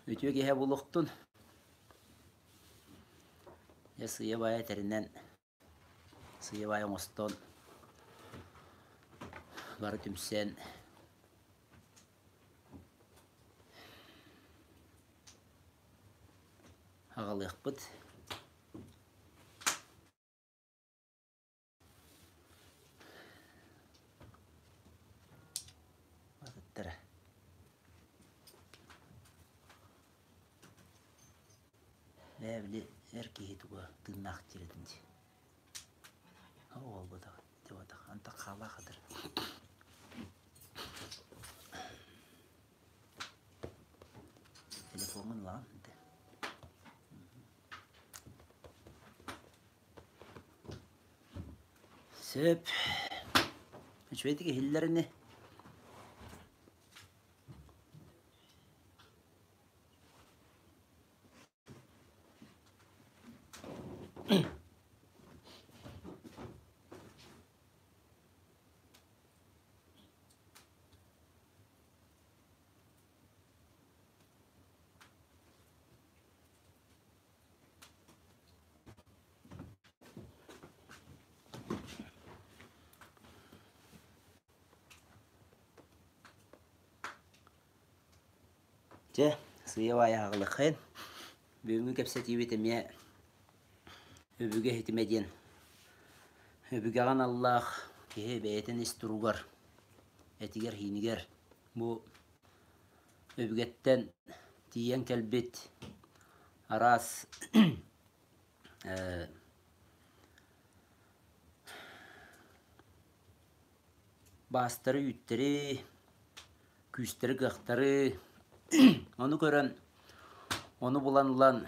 Үтүө киһи булуохтун. Дьэ сыыйа-баайа тэринэн, сыыйа-баайа оҥостон, бары түмсэн аҕалыахпыт. Атыттара. Ээ, били эр киһи туга тыыннаах диир этин дии. Уолбатах, тибатах, антах хаалаах атыр. Телефоҥҥун ылаҕын Сөп. Үчүгэйдик иһиллэр ини. Дьэ, сыыйа-баайа аҕылыххайын. Бүгүҥҥү кэпсэтиибит эмиэ өбүгэ иһитимэ диэн өбүгэҕэ аналлаах киһи бэйэтин ис туругар, этигэр-хиинигэр бу өбүгэттэн тиийэн кэлбит араас баастары, үүттэри, күүстэри, кыахтары ону көрөн, ону булан ылан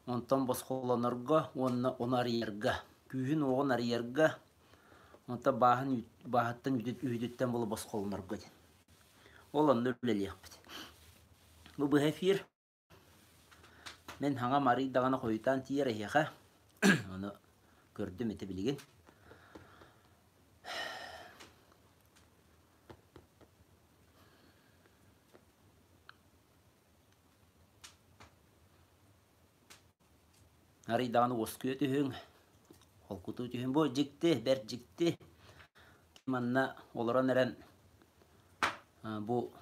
онтон босхолонорго уонна ону арыйарга, күүһүн-уоҕун арыйарга, онтон бааһын бааһыттан үүтүттэн була босхолонорго диэн. Ол онно үлэлиэхпит. Бу быһа эфир. Мин хаҥам арый даҕаны хойутаан тиийэр эһиэхэ. Ону көрдүм ити билигин. Арый даҕаны уоскуйа түһүҥ, холкутуу түһүҥ. Бу дьикти, бэрт дьикти. Манна олорон эрэн бу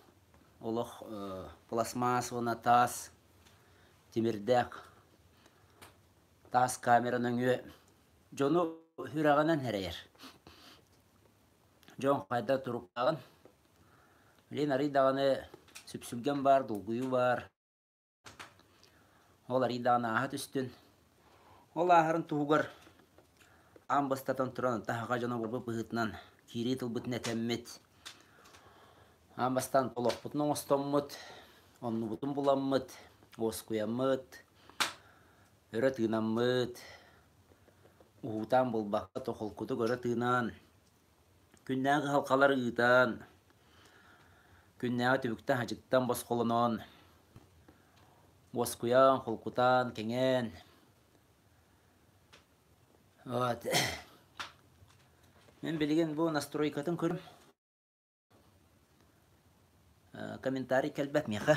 олох пластмасс уонна таас тимирдээх таас камера нөҥүө дьону сүрэҕинэн эрэйэр. Дьон хайда туруктааҕын. Билигин арый даҕаны сүпсүлгэн баар, долгуйуу баар. Ол арыйдаҕын ааһа түстүн. Ол ааһарын туһугар аан бастатан туран таһаҕа дьоно буолбут быһыытынан киирии тылбытын этэммит, аан бастаан олохпутун оҥостоммут, оннубутун буламмыт, уоскуйаммыт, өрө тыынаммыт, уһуутаан буолбакка холкутук өрө тыынан, Күннээҕи кыһалҕалары ыытан, күннээҕи түбүктэн-хадьыктан босхолонон, уоскуйан, холкутаан, кэҥээн вот. Мин билигин бу настройкатын көрүм. Комментарий кэлбэт миэхэ.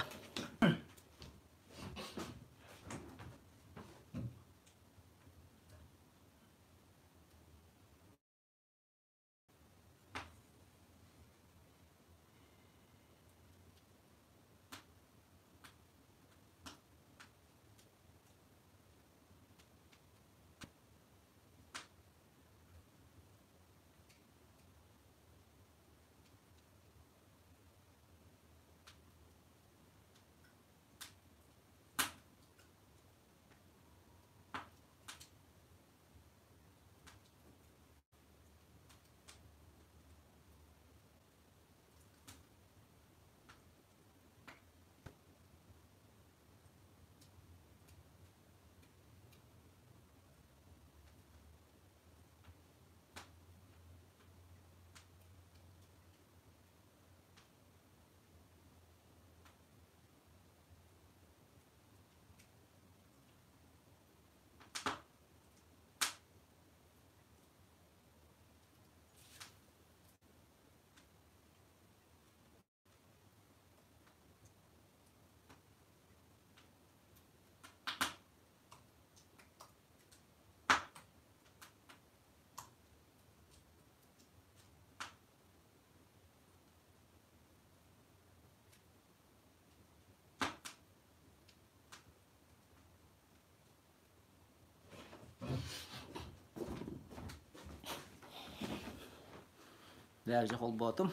Бэйэбит холбоотум.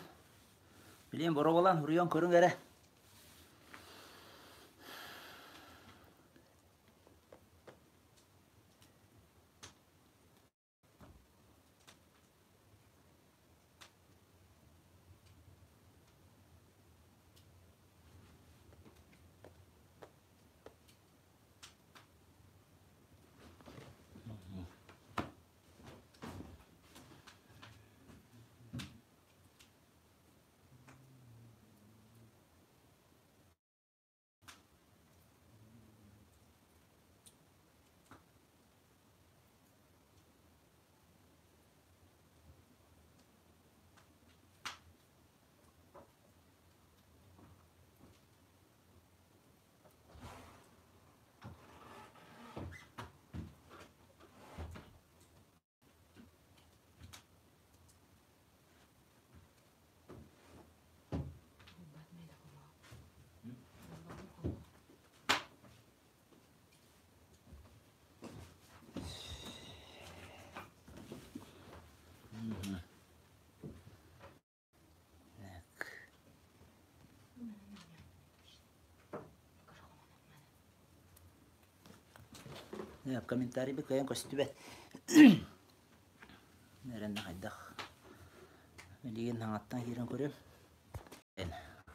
Билигин боруобалаан суруйан көрүҥ эрэ. Комментарийбыт кыайан көстүбэт. Эрэннэ хайдах. Билигин хаҥаттан киирэн көрүм.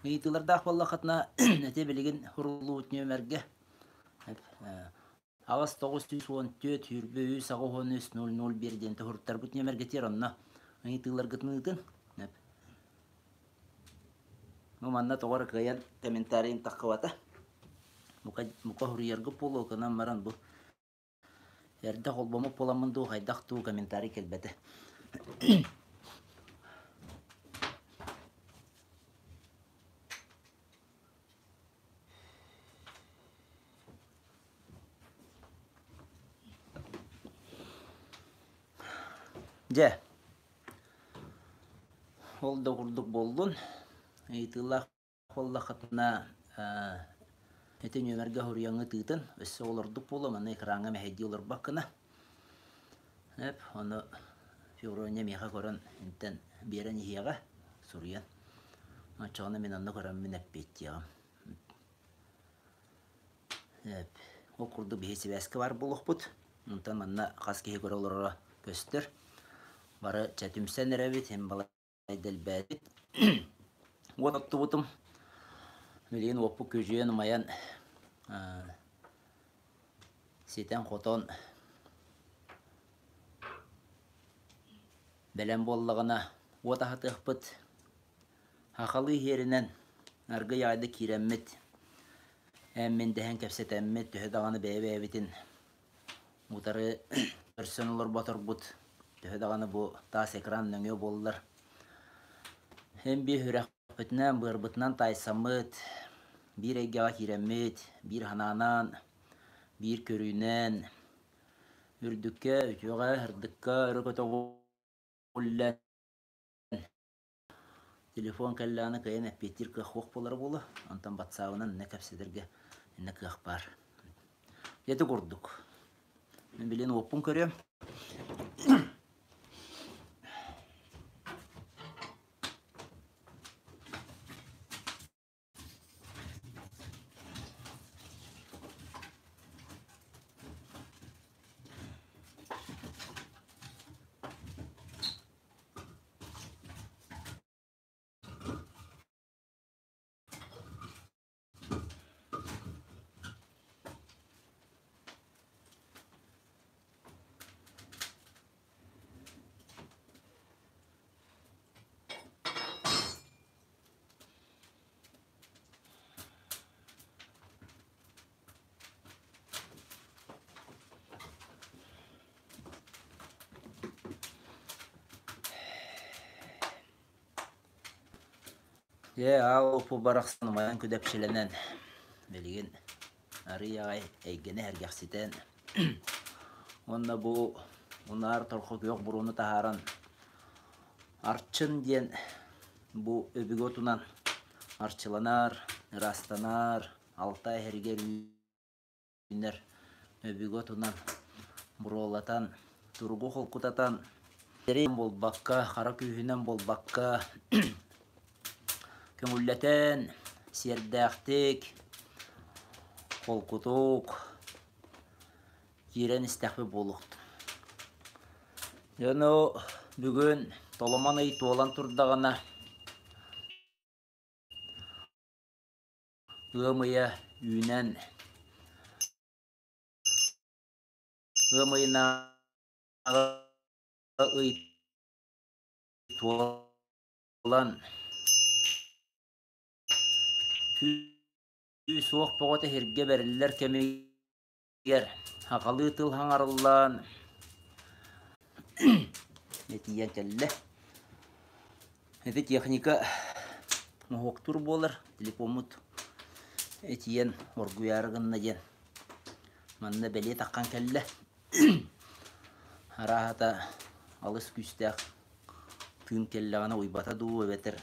Ыйытыылардаах буоллаххытына, эти билигин хуруллубут нүөмэргэ 8 914 23 83 001 диэн туһуруттарбыт нүөмэргитигэр онно ыйытыыларгытын ыытын. Ну манна тоҕо эрэ кыайан комментарийым таххыбата. Бука, бука суруйаргыт буолуо гынан баран бу эрдэ холбоммут буоламмын дуу хайдах дуу комментарий кэлбэтэ. Дьэ, ол да курдук буоллун. Ыйытыылаах буоллаххытына ити нүөмэргэ суруйаҥҥыт ыытын. Өссө олордук буолуо, манна экраҥҥа мэһэйдии олорбоккуна. Эп, ону Феврония миэхэ көрөн интэн биэрэн иһиэҕэ, суруйан. Оччоҕуна мин онно көрөммүн эппиэттиэҕим. Эп, ол курдук биһи сибээскэ баар буолуохпут. Онтон манна хас киһи көрө олороро көстөр. Бары чэ түмсэн эрэбит, һин балай дэлбээбит. Уот оттубутум. Билигин уоппут күөдьүйэн умайан ситэн-хотон бэлэм буоллаҕына уот аһатыахпыт. Хахалыы иһиэринэн аргый аайда киирэммит, эн-мин дэһэн кэпсэтэммит, төһө даҕаны бэйэ-бэйэбитин утары көрсөн олорботорбут, төһө даҕаны бу таас экран нөҥүө буоллар, эн биир сүрэхпитинэн, быарбытынан таайсаммыт, биир эйгэҕэ киирэммит, биир санаанан, биир көрүүнэн, үрдүккэ, үтүөҕэ, сырдыкка өрө көтөҕүллэн Телефон кэллэҕинэ кыайан эппиэттиир кыах суох буолара буолуо. Онтон батсаабынан иннэ кэпсэтэргэ иннэ кыах баар. Ити курдук. Мин билин уоппун көрүөм. Дьэ, аал оппу барахсан умайан күдэпчилэнэн, билигин арыый аҕай эйгэни сэргэхситэн уонна бу унаар торхо күөх буруону таһааран Арчын диэн бу өбүгэ отунан арчыланар, ыраастанар, Алтай эһэригэр үүнэр өбүгэ отунан буруолатан, туругу холкутатан. Буолбакка, хара күүһүнэн буолбакка, көҥүллэтэн, сиэрдээхтик, холкутук киирэн истэхпит буолуохтун. Дьону бүгүн толомон ый туолан турдаҕына, ыам ыйа үүнэн, ыам ыйынааҕы ый туолан күүс-уох бөҕөтө сиргэ бэриллэр кэмигэр сахалыы тыл хаҥарыллан тиийэн кэллэ. Ити техника моһуоктуур буолар, телефоммут итийэн оргуйаары гынна диэн манна бэлиэ таххан кэллэ. Арааһата алыс күүстээх тыын кэллэҕинэ уйбата дуу эбэтэр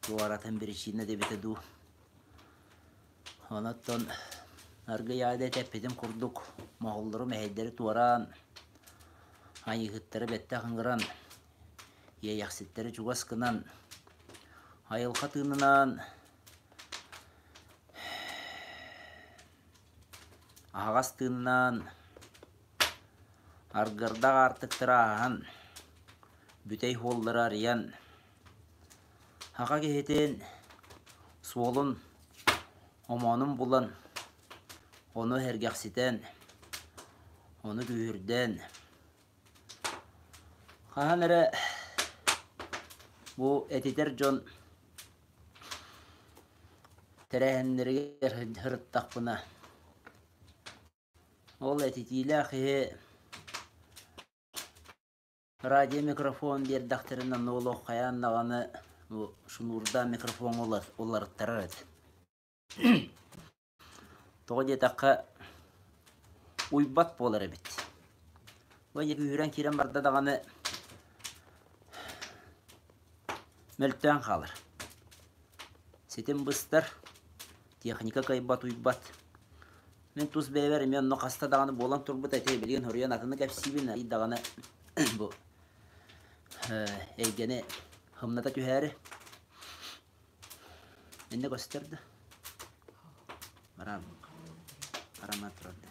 туоратын биричиинэ да эбитэ дуу. Онон аргыйаада этэппитим курдук моһоллору мэһэйдэри туораан, айыыһыттары бэттэх ыҥыран, иэйэхситтэри чугас гынан, айылҕа тыынынан Аһаҕас тыыннаан, аргыардаах аартыктары ааһан, бүтэй суоллары арыйан, саха киһитин суолун омоонун булан, ону сэргэхситэн, ону күүһүрдэн, хаһан эрэ бу этитэр дьон Тэрээһиннэригэр сырыттахпына, ол этитиилээх киһи радио-микрофон биэрдэхтэринэ олох хайаан даҕаны бу шнурдаах микрофоҥҥа уларыттарар этэ. Тоҕо диэтэххэ, уйбат буолар эбит. Уонна күүһүрэн киирэн барда даҕаны мөлтөөн хаалар. Ситим быстар, техника кыайбат уйбат. Мин тус бэйэбэр эмиэ онно хаста даҕаны буолан турбут этэ, билигин хоруйан атыны кэпсиибин, ый даҕаны бу эйгэни хымната түһээри. Иннэ көстөр да? Бараам. Барама турар да.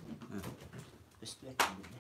Көстүбэт биллэ.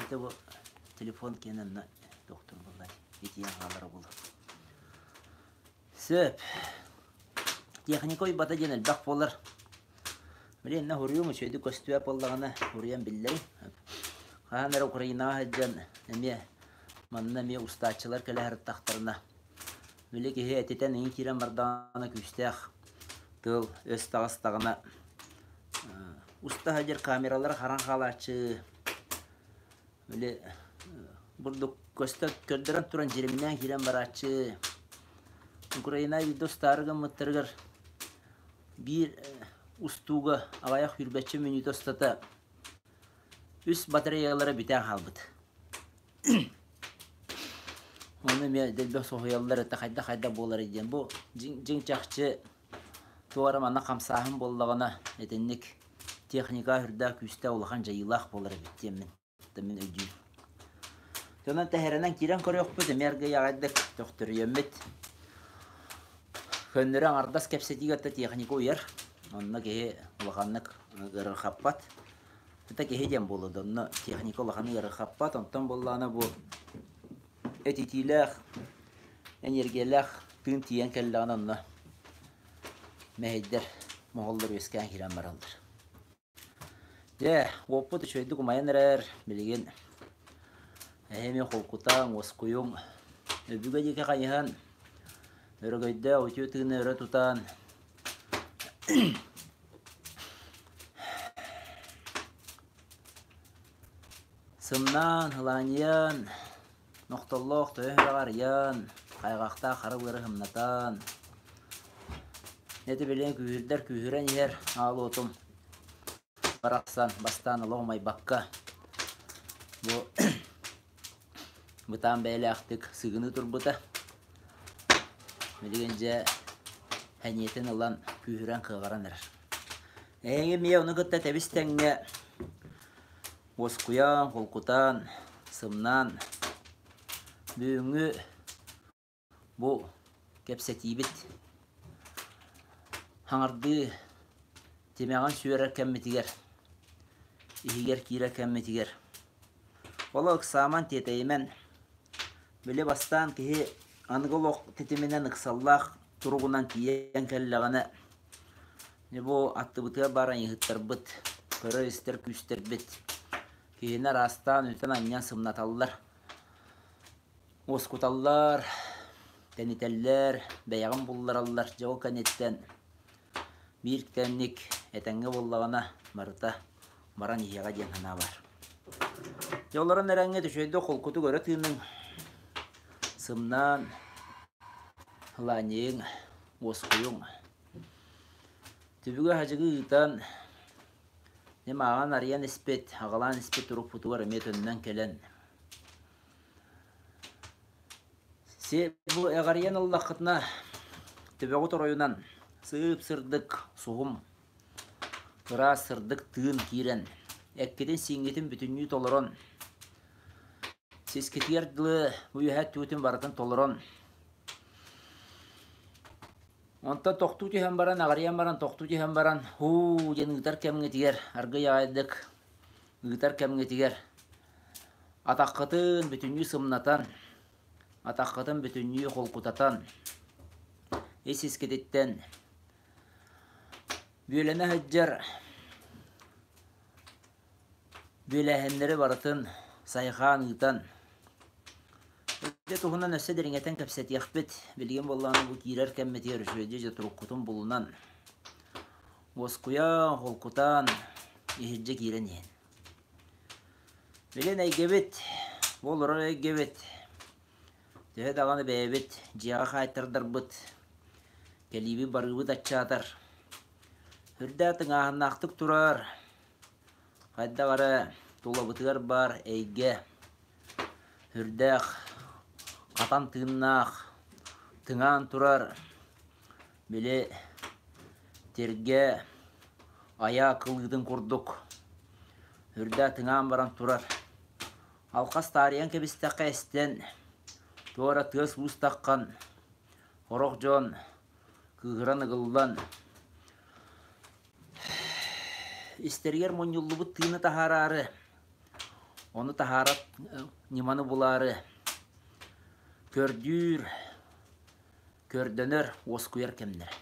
Это бу телефон киэнэннэ доктор буллар итийэн хаалара буолар. Сөп. Техника уйбата диэн элбэх буолар. Билиэннэ хоруйум үчүгэйдик көстүбэт буоллаҕына хоруйан биллэрим. Хаһан эрэ Украинаҕа сылдьан эмиэ манна эмиэ устааччылар кэлэ сырыттахтарына били киһи этитэн иҥин киирэн бардаҕына күүстээх тыл өс таҕыстаҕына уста сылдьар камералара харан хаалааччы Били бурдук көстө көрдөрөн туран дьиримнээн киирэн барааччы. Украина биирдэ устаары гыммыттарыгар биир устууга аҕыйах сүүрбэччэ мүнүүтэ устата үс батареялара бүтэн хаалбыт. Ону эмиэ дэлби соһуйаллар этэ хайдах-хайдах буоларый диэн. Бу дьиҥ чахчы туора манна хамсааһын буоллаҕына итинник техника үрдээх күүстээх улахан дьайыылаах буолар эбит диэммин мин өйдүүм. Онон тэһэрэнэн киирэн көрүөхпүт, эмиэ аргыый аҕайдык төхтөрүйэммит. Көннөрү аҥардас кэпсэтиигэ да техника уйар. Онно киһи улаханнык ыарырҕаппат. Это киһи диэн буолуо да, онно техника улахан ыарырҕаппат. Онтон буоллаҕына бу этитиилээх, энергиялээх тыын тиийэн кэллэҕинэ онно мэһэйдэр, моһоллор үөскээн киирэн бараллар. Дьэ, уоппут үчүгэйдик умайан эрэр, билигин эһи эмиэ холкутаҥ, уоскуйуҥ, өбүгэ диэки хайыһан, Өрөгөйдөөх үтүө тыыны өрө тутан сымнаан, һылаанньыйан, нохтоллоох төһө үрэҕи арыйан, хайҕахтаах хара быары һымнатан, эти билигин күүһүрдэр күүһүрэн иһэр аал уотум барахсан бастаан олох умайбакка бу бытаан бэйэлээхтик сыгыныы турбута. Билигин дьэ сэниэтин ылан күүһүрэн кыаҕыран эрэр. Эһиги эмиэ ону кытта тэбис-тэҥҥэ уоскуйан, холкутаан, сымнаан бүгүҥҥү бу кэпсэтиибит хаҥардыы тимэҕин сүөрэр кэммитигэр, иһигэр киирэр кэммитигэр Ол ыксааман тиэтэйимэн, били бастаан киһи аныгы олох тэтиминэн ыксаллаах туругунан тиийэн кэллэҕинэ, бу аттыбытыгар баар айыыһыттарбыт, көрөр-истэр күүстэрбит киһини араастаан үтэн-анньан сымнаталлар, уоскуталлар, тэнитэллэр, бэйэҕин буллараллар. Дьэ ол кэнниттэн биир кэмник этэҥҥэ буоллаҕына барыта баран иһиэҕэ диэн санаа баар. Дьэ олорон эрэҥҥэ үчүгэйдик холкутук өрө тыыныҥ, сымнаан, ылаанньыйыҥ, уоскуйуҥ. Түбүгү хадьыгы ыытан, дьэ мааҕын арыйан испит, аҕалаан испит турукпутугар эмиэ төннөн кэлэн Си бу эҕэрийэн ыллаххытына төбөҕүт оройунан сыып-сырдык суһум ыраас сырдык тыын киирэн, эккитин-сииҥҥитин бүтүннүү толорон, сискитигэр дылы бу үөһэ өттүгүтүн барытын толорон, онтон тохтуу түһэн баран, аҕырыйан баран, тохтуу түһэн баран, һуу диэн ыытар кэмҥитигэр, аргыый аҕайдык ыытар кэмҥитигэр атаххытын бүтүннүү сымнатан, атаххытын бүтүннүү холкутатан, ис-искититтэн Бүөлэнэ сылдьар бүөлээһиннэри барытын сайҕаан ыытан, ити туһунан өссө дириҥэтэн кэпсэтиэхпит. Билигин буоллаҕына бу киирэр кэммитигэр үчүгэйдик дьэ туруккутун булунан, уоскуйан, холкутаан, иһирдьэ киирэн иһин. Билин эйгэбит, бу олорор эйгэбит Төһө даҕаны бэйэбит дьиэҕэ хаайтардарбыт, кэлиибит-барыыбыт аччаатар, үрдээх тыҥааһыннаахтык турар, хайдах эрэ тулабытыгар баар эйгэ үрдээх хатан тыыннаах, тыҥаан турар, били тиргэ айаа кылыытын курдук үрдээх тыҥаан баран турар. Алхас таарыйан кэбистэххэ эстэн, туора тыас-уус таххан, сорох дьон кыыһыран ыгыллан, истэригэр мунньуллубут тыыны таһаараары, ону таһаарар ньыманы булаары көрдүүр, көрдөнөр, уоскуйар кэмнэрэ.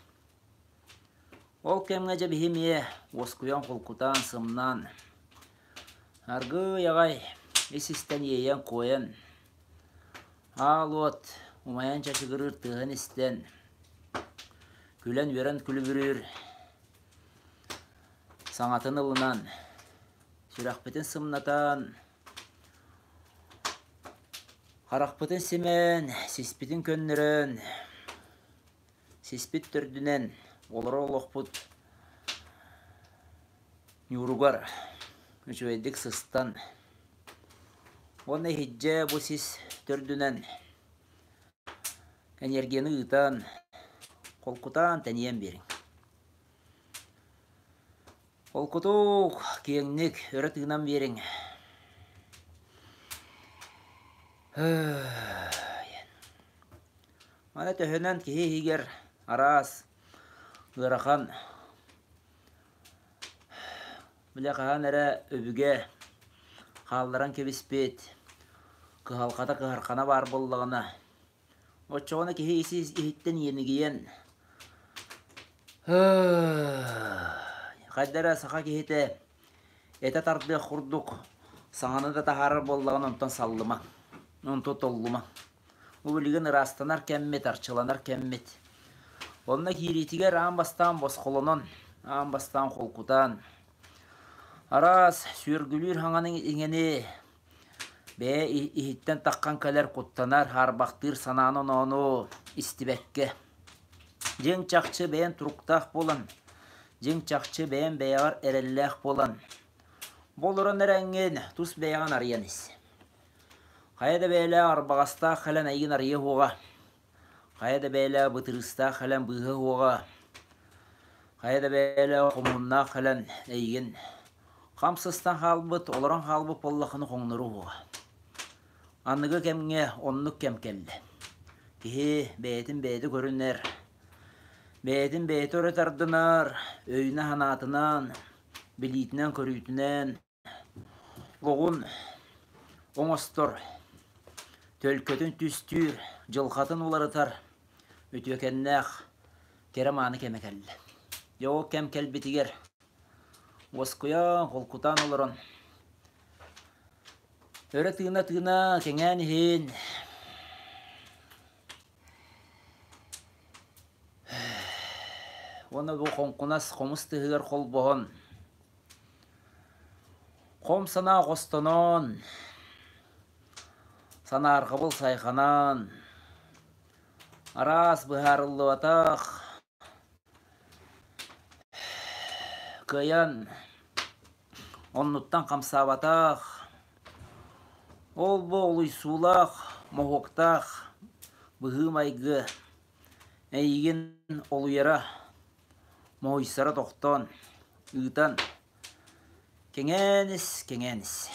Ол кэмҥэ дьэ биһи эмиэ уоскуйан, холкутаан, сымнаан, аргыый аҕай ис-истэн иэйэн-куойан, аал уот умайан чачыгырыыр тыаһын истэн, күлэн-үөрэн күлүбүрүүр саҥатын ылынан, сүрэхпитин сымнатан, харахпытын симэн, сиспитин көннөрөн, Сиспит төрдүнэн олорор олохпут ньууругар үчүгэйдик сыстан уонна иһирдьэ бу сис төрдүнэн энергияны ыытан, холкутаан тэнийэн биэриҥ. Холкутук, киэҥник өрө тыынан биэриҥ. Маны төһөнөн киһи иһигэр араас ыарахан бile хаһан эрэ өбүгэ хаалларан кэбиспит кыһалҕата кыһархана баар буоллаҕына, оччоҕуна киһи ис-иһиттэн иэнигийэн хайда эрэ саха киһитэ этэ тардыах курдук саҥаны да таһаарар буоллаҕына онтон саллыма, онтон толлума. Бу билигин ыраастанар кэммит, арчыланар кэммит. Онно киириитигэр аан бастаан босхолонон, аан бастаан холкутаан, араас сүөргүлүүр хаҥаны иҥэни бэйэ иһиттэн таххан кэлэр куттанар, хаарбахтыыр санааны-оноону истибэккэ, дьиҥ чахчы бэйэн туруктаах буолан, дьиҥ чахчы бэйэн бэйэҕэр эрэллээх буолан, бу олорон эрэҥҥин тус бэйэҕин арыйан ис. Хайа да бэйэлээх арбаҕастаах кэлэн эйигин арыйа уоҕа, хайа да бэйэлээх бытырыыстаах кэлэн быыһа уоҕа, хайа да бэйэлээх хомууннаах кэлэн эйигин хам сыстан хаалбыт, олорон хаалбыт буоллаххына хоҥнору уоҕа. Аныгы кэмҥэ оннук кэм кэллэ. Киһи бэйэтин бэйэтэ көрүнэр, бэйэтин бэйэтэ өрө тардынар, өйүнэ-санаатынан, билиитинэн-көрүүтүнэн Оҕун оҥостор, төлкөтүн түстүүр, дьылҕатын уларытар үтүөкэннээх кэрэ-мааны кэмэ кэллэ. Дьэ ол кэм кэлбитигэр уоскуйан, холкутаан олорон өрө тыына-тыына кэҥээн иһин уонна бу хоҥкунас хомус тыһыгар холбоһон Хом санаа хостонон, санаарҕабыл сайҕанан, араас быһаарыллыбатах кыайан оннуттан хамсаабатах, ол-бу олуйсуулаах, моһуоктаах быһыы-майгы эйигин олуйара моһуйсара тохтоон, ыытан, кэҥээн ис, кэҥээн ис.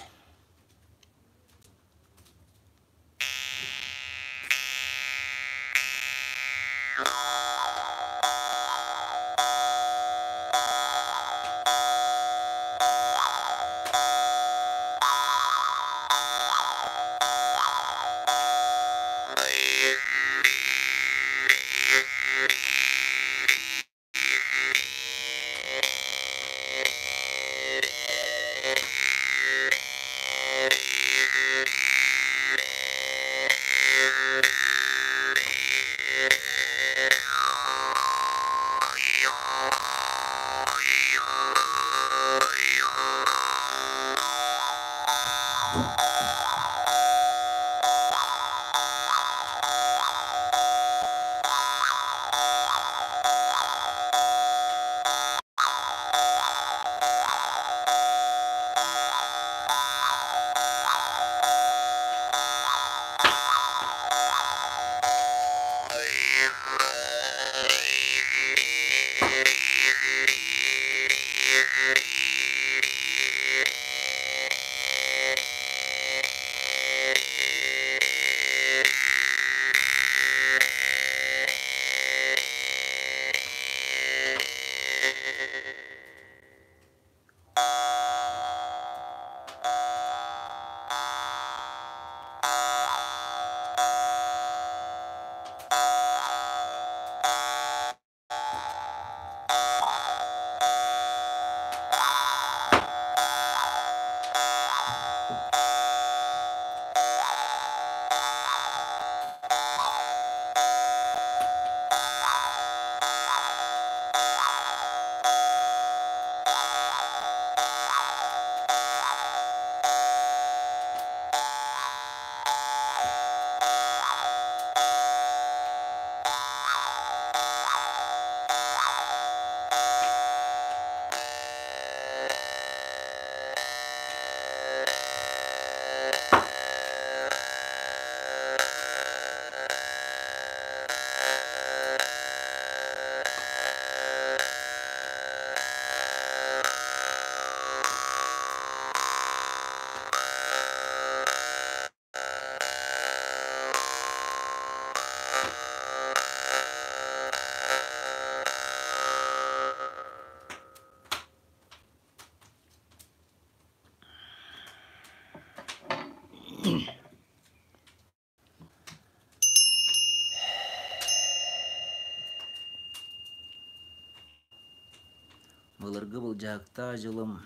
Былыргы былдьаһыктаах дьылым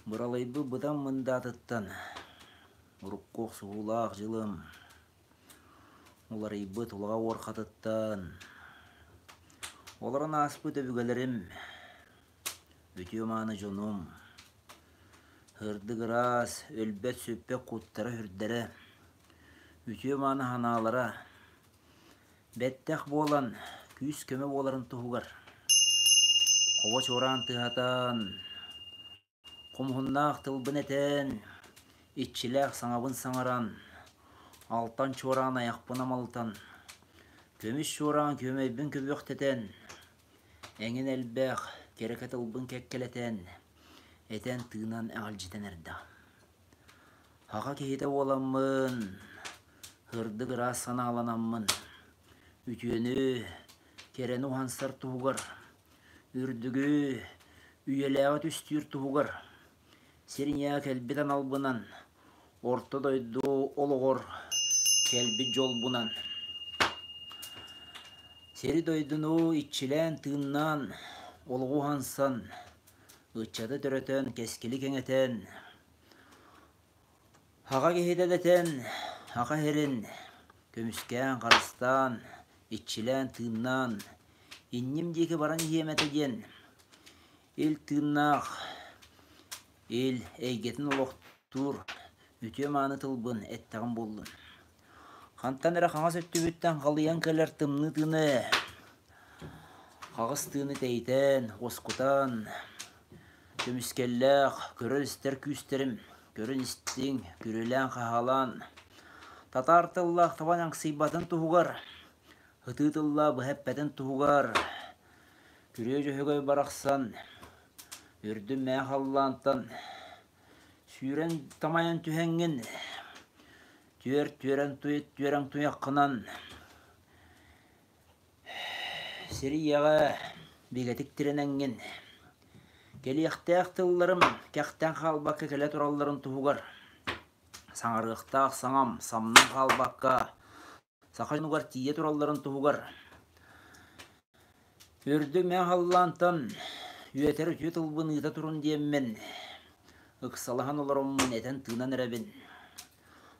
Быралыйбыт быдан мындаатыттан урукку охсуһуулаах дьылым. Уларыйбыт улаҕа уорхатыттан олорон ааспыт өбүгэлэрим, үтүө-мааны дьонум, сырдык-ыраас, өлбөт-сүппэт куттара-сүрдэрэ, үтүө-мааны санаалара бэттэх буолан күүс-көмө буоларын туһугар хобо чуораан тыаһатан, Хомуһуннаах тылбын этэн, иччилээх саҥабын саҥаран, алтан чуораан айахпын амалтан, көмүс чуораан күөмэйбин көбүөхтэтэн, эҥин элбэх кэрэкэ тылбын кэккэлэтэн, этэн-тыынан эҕэлдьитэн эрдэҕим. Саха киһитэ буоламмын, сырдык ыраас санааланаммын, үтүөнү, кэрэни уһансар туһугар Үрдүгү, үйэлээҕи түстүүр туһугар сир ийэҕэ кэлбит аналбынан, орто дойду олоҕор кэлбит дьолбунан, сири-дойдуну иччилээн тыыннаан, олоҕу уһансан, ыччаты төрөтөн, кэскили кэҥэтэн, Аҕа киһитэ дэтэн, аҕа иһэрин көмүскээн, харыстаан, иччилээн, тыыннаан, инним диэки баран иһиэм этэ диэн ил тыыннаах, ил эйгэтин олохтуур үтүө-мааны тылбын эттэҕим буоллун. Хантан эрэ хаҥас өттүбүттэн халыйан кэлэр тымныы тыыны, хаҕыс тыыны тэйитэн, уоскутан, көмүскэллээх, көрөр-истэр күүстэрим, көрөн истиҥ, күрүөлээн-хаһаалаан, татаар тыллаах табан аҥсыйбатын туһугар, ытыы тыллаах быһа эппэтин туһугар, күрүө дьөһөгөй барахсан, үрдүн мээх халлаантан сүүрэн тамайан түһэҥҥин, түөр түөрэн түөрэҥ туйаххынан Сир ийэҕэ бигэтик тирэнэҥҥин, кэлиэхтээх тылларым кэхтэн хаалбакка кэлэ туралларын туһугар, саҥарыахтаах саҥам самнан хаалбакка саха дьонугар тиийэ туралларын туһугар, үрдүк мэҥэ халлаантан үөтэр үтүө тылбын ыыта турун диэммин, ыксалаһан олороммун этэн-тыынан эрэбин.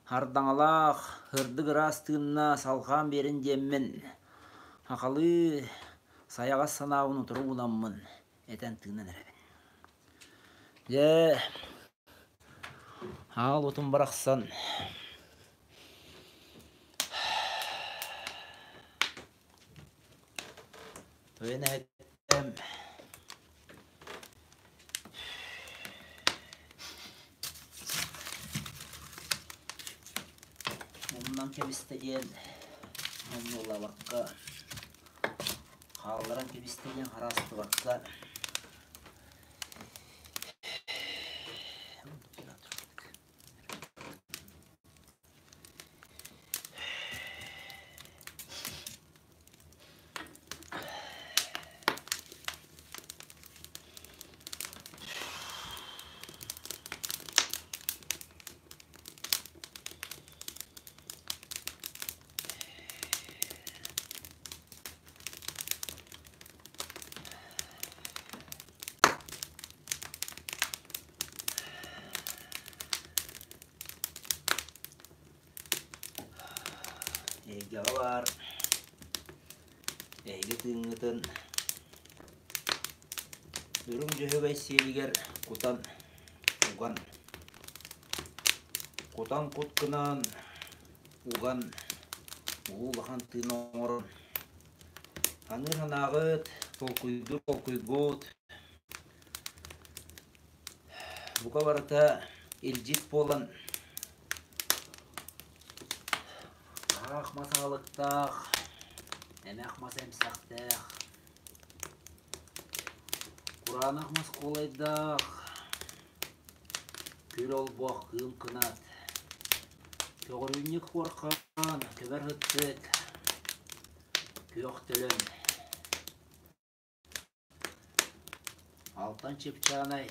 Хардаҥалаах, сырдык ыраас тыынна салҕаан биэрин диэммин, хахалыы сайаҕас санаабын утары уунаммын этэн-тыынан эрэбин. Дьэ, аал отун барахсан тойон эһэттээм Умнан кэбистэ диэн умнуллабакка, хаалларан кэбистэ диэн хараастыбакка Эйгэҕэ баар эһиги тыыҥҥытын үрүҥ дьөһөгөй сиэлигэр кутан уган, кутан куткунан уган уу улахан тыын оҥорон саныыр санааҕыт, толкуйдуур толкуйгут Бука барыта илдьит буолан аах мас аалыктаах, эмэх мас эмсэхтээх, кураанах мас куолайдаах, күл олбох кыым кынат, көҕөрүүнньүк хуорхаан, көбөр һыттык, күөх төлөн Алтан Чыпчаанай,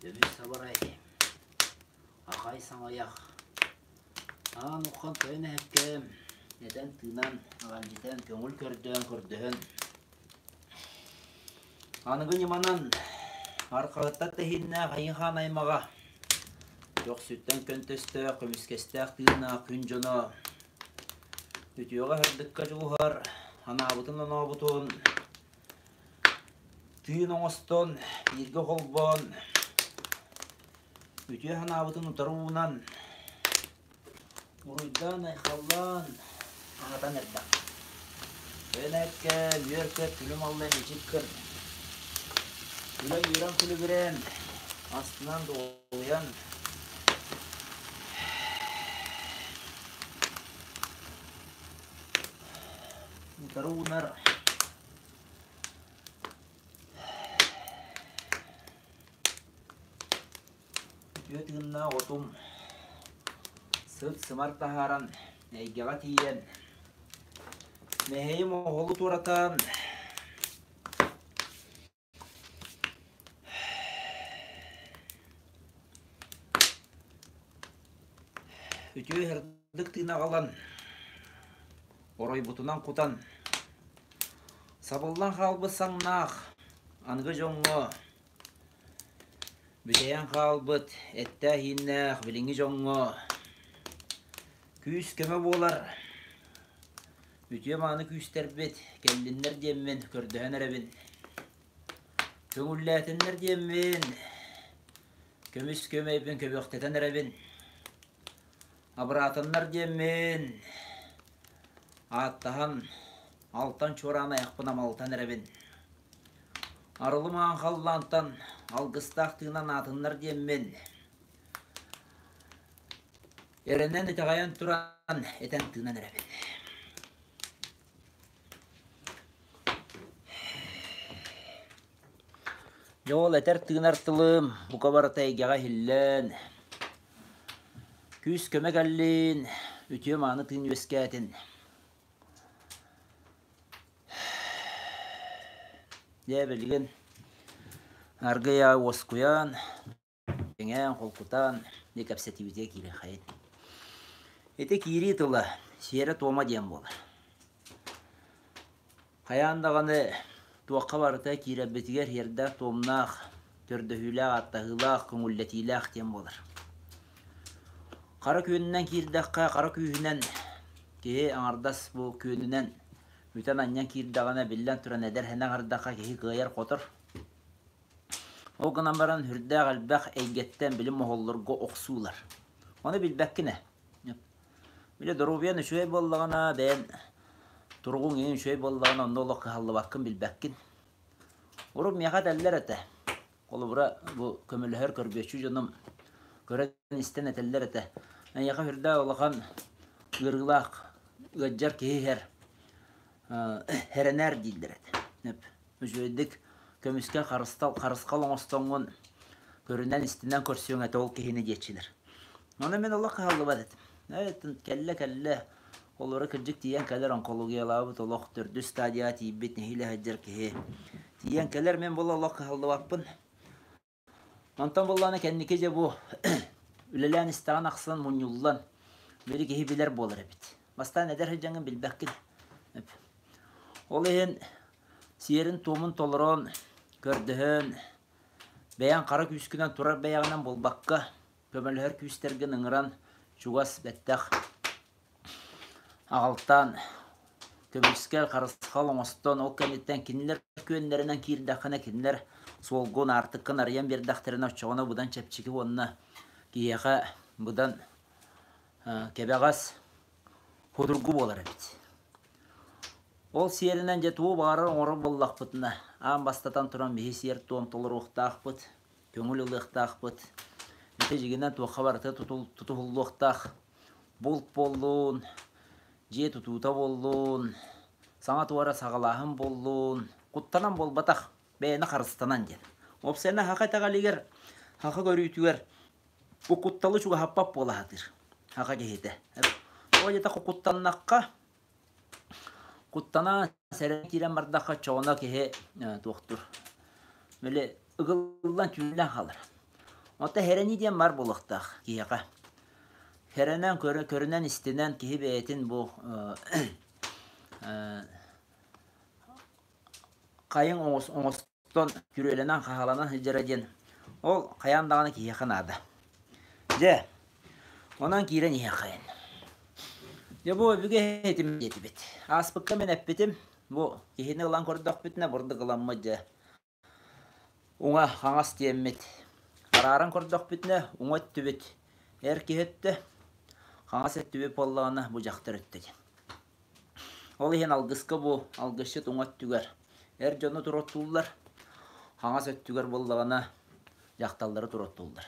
Көмүс Сабарай, Ахай Саҥайах, Аан Уххан тойон эһэккэм, этэн-тыынан, аҕалдьытан, көҥүл көрдөөн көрдөһөн, аныгы ньыманан арҕаһыттан тэһииннээх Айыы-Хаан аймаҕа, көхсүттэн көнтөстөөх, көмүскэстээх тыыннаах күн дьоно. Үтүөҕэ-сырдыкка дьулуһар, анаабытын-онообутун тыын оҥостон, бииргэ холбоон, үтүө санаабытын утары уунан, уруйдаан-айхаллаан аһатан эрдэхпит. Өн-эккэ, үөр-көт, күлүм аллай мичик кыр. Күлэн-үөрэн күлүгүрэн, астынан дуоһуйан, утары уунар Үтүө тыыннаах отум сыт-сымар таһааран, эйгэҕэ тиийэн, мэһэйим оһолу туоратан, үтүө сырдык тыын аҕалан, оройбутунан кутан, сабыллан хаалбыт саҥнаах аныгы дьоҥҥо Бүтэйэн хаалбыт эттээх-ииннээх билиҥҥи дьоҥҥо күүс-көмө буолар үтүө-мааны күүстэрбит кэллиннэр диэммин көрдөһөн эрэбин. Көҥүллээтиннэр диэммин көмүс көмөйбүн көбүөхтэтэн эрэбин. Абыраатыннар диэммин ааттаһан алтан чуораан айахпын амалтан эрэбин. Арылы-маҥан халлаантан алгыстаах тыынан аатыннар диэммин, эрэнэн итэҕэйэн туран этэн тыынан эрэбин. Дьэ ол этэр тыынар тылым бука барыта эйгэҕэ иһиллэн, күүс-көмө кэллин, үтүө-мааны тыын үөскээтин. Дьэ билигин аргыйа уоскуйан, кэҥээн, холкутаан дьэ кэпсэтиибитигэр киириэххэйин. Ити киирии тыла сиэрэ-туома диэн буолар. Хайаан даҕаны туохха барыта киирэрбитигэр сиэрдээх-туомнаах, көрдөһүүлээх, ааттаһыылаах, көҥүллэтиилээх диэн буолар. Хара күөнүнэн киирдэххэ, хара күүһүнэн киһи аҥардас бу күөнүнэн бүтэн-анньан киирдэҕинэ, биллэн туран эдэр-сэнэх ардахха киһи кыайар-хотор. Ол гынан баран сүрдээх элбэх эйгэттэн билим моһоллорго охсуулар. Ону билбэккин ээ. Били доруобуйан үчүгэй буоллаҕына, бэйэн туругуҥ иҥин үчүгэй буоллаҕына, онно олох кыһаллыбаккын билбэккин. Урут миэхэ этэллэр этэ. Холобура, бу көмөлөһөр көрбүөччү дьонум көрөн-истэн этэллэр этэ. Эйиэхэ сүрдээх улахан ыарыылаах ыалдьар киһи иһэр, хэрэнээр дииллэр этэ. Үчүгэйдик көмүскэ харыстал, харысхал оҥостоҥҥун көрүнэн-истинэн көрсүөҥ этэ ол киһини диэччилэр. Ону мин олох кыһаллыбат этим. Кэллэ-кэллэ, олоро кырдьык тиийэн кэлэр онкологиялаабыт олох төрдүс стадияҕа тиийбит нэһиилэ сылдьар киһи тиийэн кэлэр мин була олох кыһаллыбаппын. Онтон буоллаҕына кэнники дьэ бу үлэлээн истэҕин ахсын мунньуллан били киһи билэр буолар эбит. Бастаан эдэр сылдьаҥҥын билбэккин. Ол иһин сиэрин-туомун толорон, көрдөһөн, бэйэҥ хара күүскүнэн турар бэйэҕинэн буолбакка, көмөлөһөр күүстэргин ыҥыран чугас бэттэх аҕалтаан көмүскэл, харысхал оҥостон, ол кэнниттэн кинилэр күөннэринэн киирдэххинэ, кинилэр суолгун, аартыккын арыйан биэрдэхтэринэ, оччоҕуна быдан чэпчэки уонна киһиэхэ быдан кэбэҕэс, судургу буолар эбит. Ол сиэринэн дьэ тугу баҕарар оҥорор буоллахпытына, аан бастатан туран биһи сиэр-туом толоруохтаахпыт, көҥүл ылыахтаахпыт. Ити дьиҥинэн туохха барыта тутуһуллуохтаах. Булт буоллун, дьиэ тутуута буоллун, саҥа туора саҕалааһын буоллун, куттанан буолбатах, бэйэни харыстанан диэн. Уопсайынан саха итэҕэлигэр, саха көрүүтүгэр бу кутталы чугаһаппат буола сатыыр саха киһитэ. Ол диэтэх куттаннахха, куттана сэрэнэн киирэн бардахха оччоҕуна киһи туохтуур били ыгыллан түүннээн хаалар. Оттон хэрэнии диэн баар буолуохтаах киһиэхэ. Хэрэнэн, көрүнэн, истинэн киһи бэйэтин бу хайыҥ оҥостон, күрүөлэнэн, хаһаланан сылдьара диэн ол хайаан даҕаны киһиэхэ наада. Дьэ, онон киирэн иһиэххэйин. Дьэ бу өбүгэ этим диэтибит. Ааспыкка мин эппитим, бу киһини ылан көрдөхпүтүнэ бурдук ыламмыт дьэ уҥа хаҥас диэммит. Арааран көрдөхпүтүнэ уҥа өттүбүт эр киһи өттө, хаҥас өттүбүт буоллаҕына бу дьахтар өттө диэн. Ол иһин алгыска бу алгысчыт уҥа өттүгэр эр дьону туруоттууллар, хаҥас өттүгэр буоллаҕына дьахталлары туруоттууллар.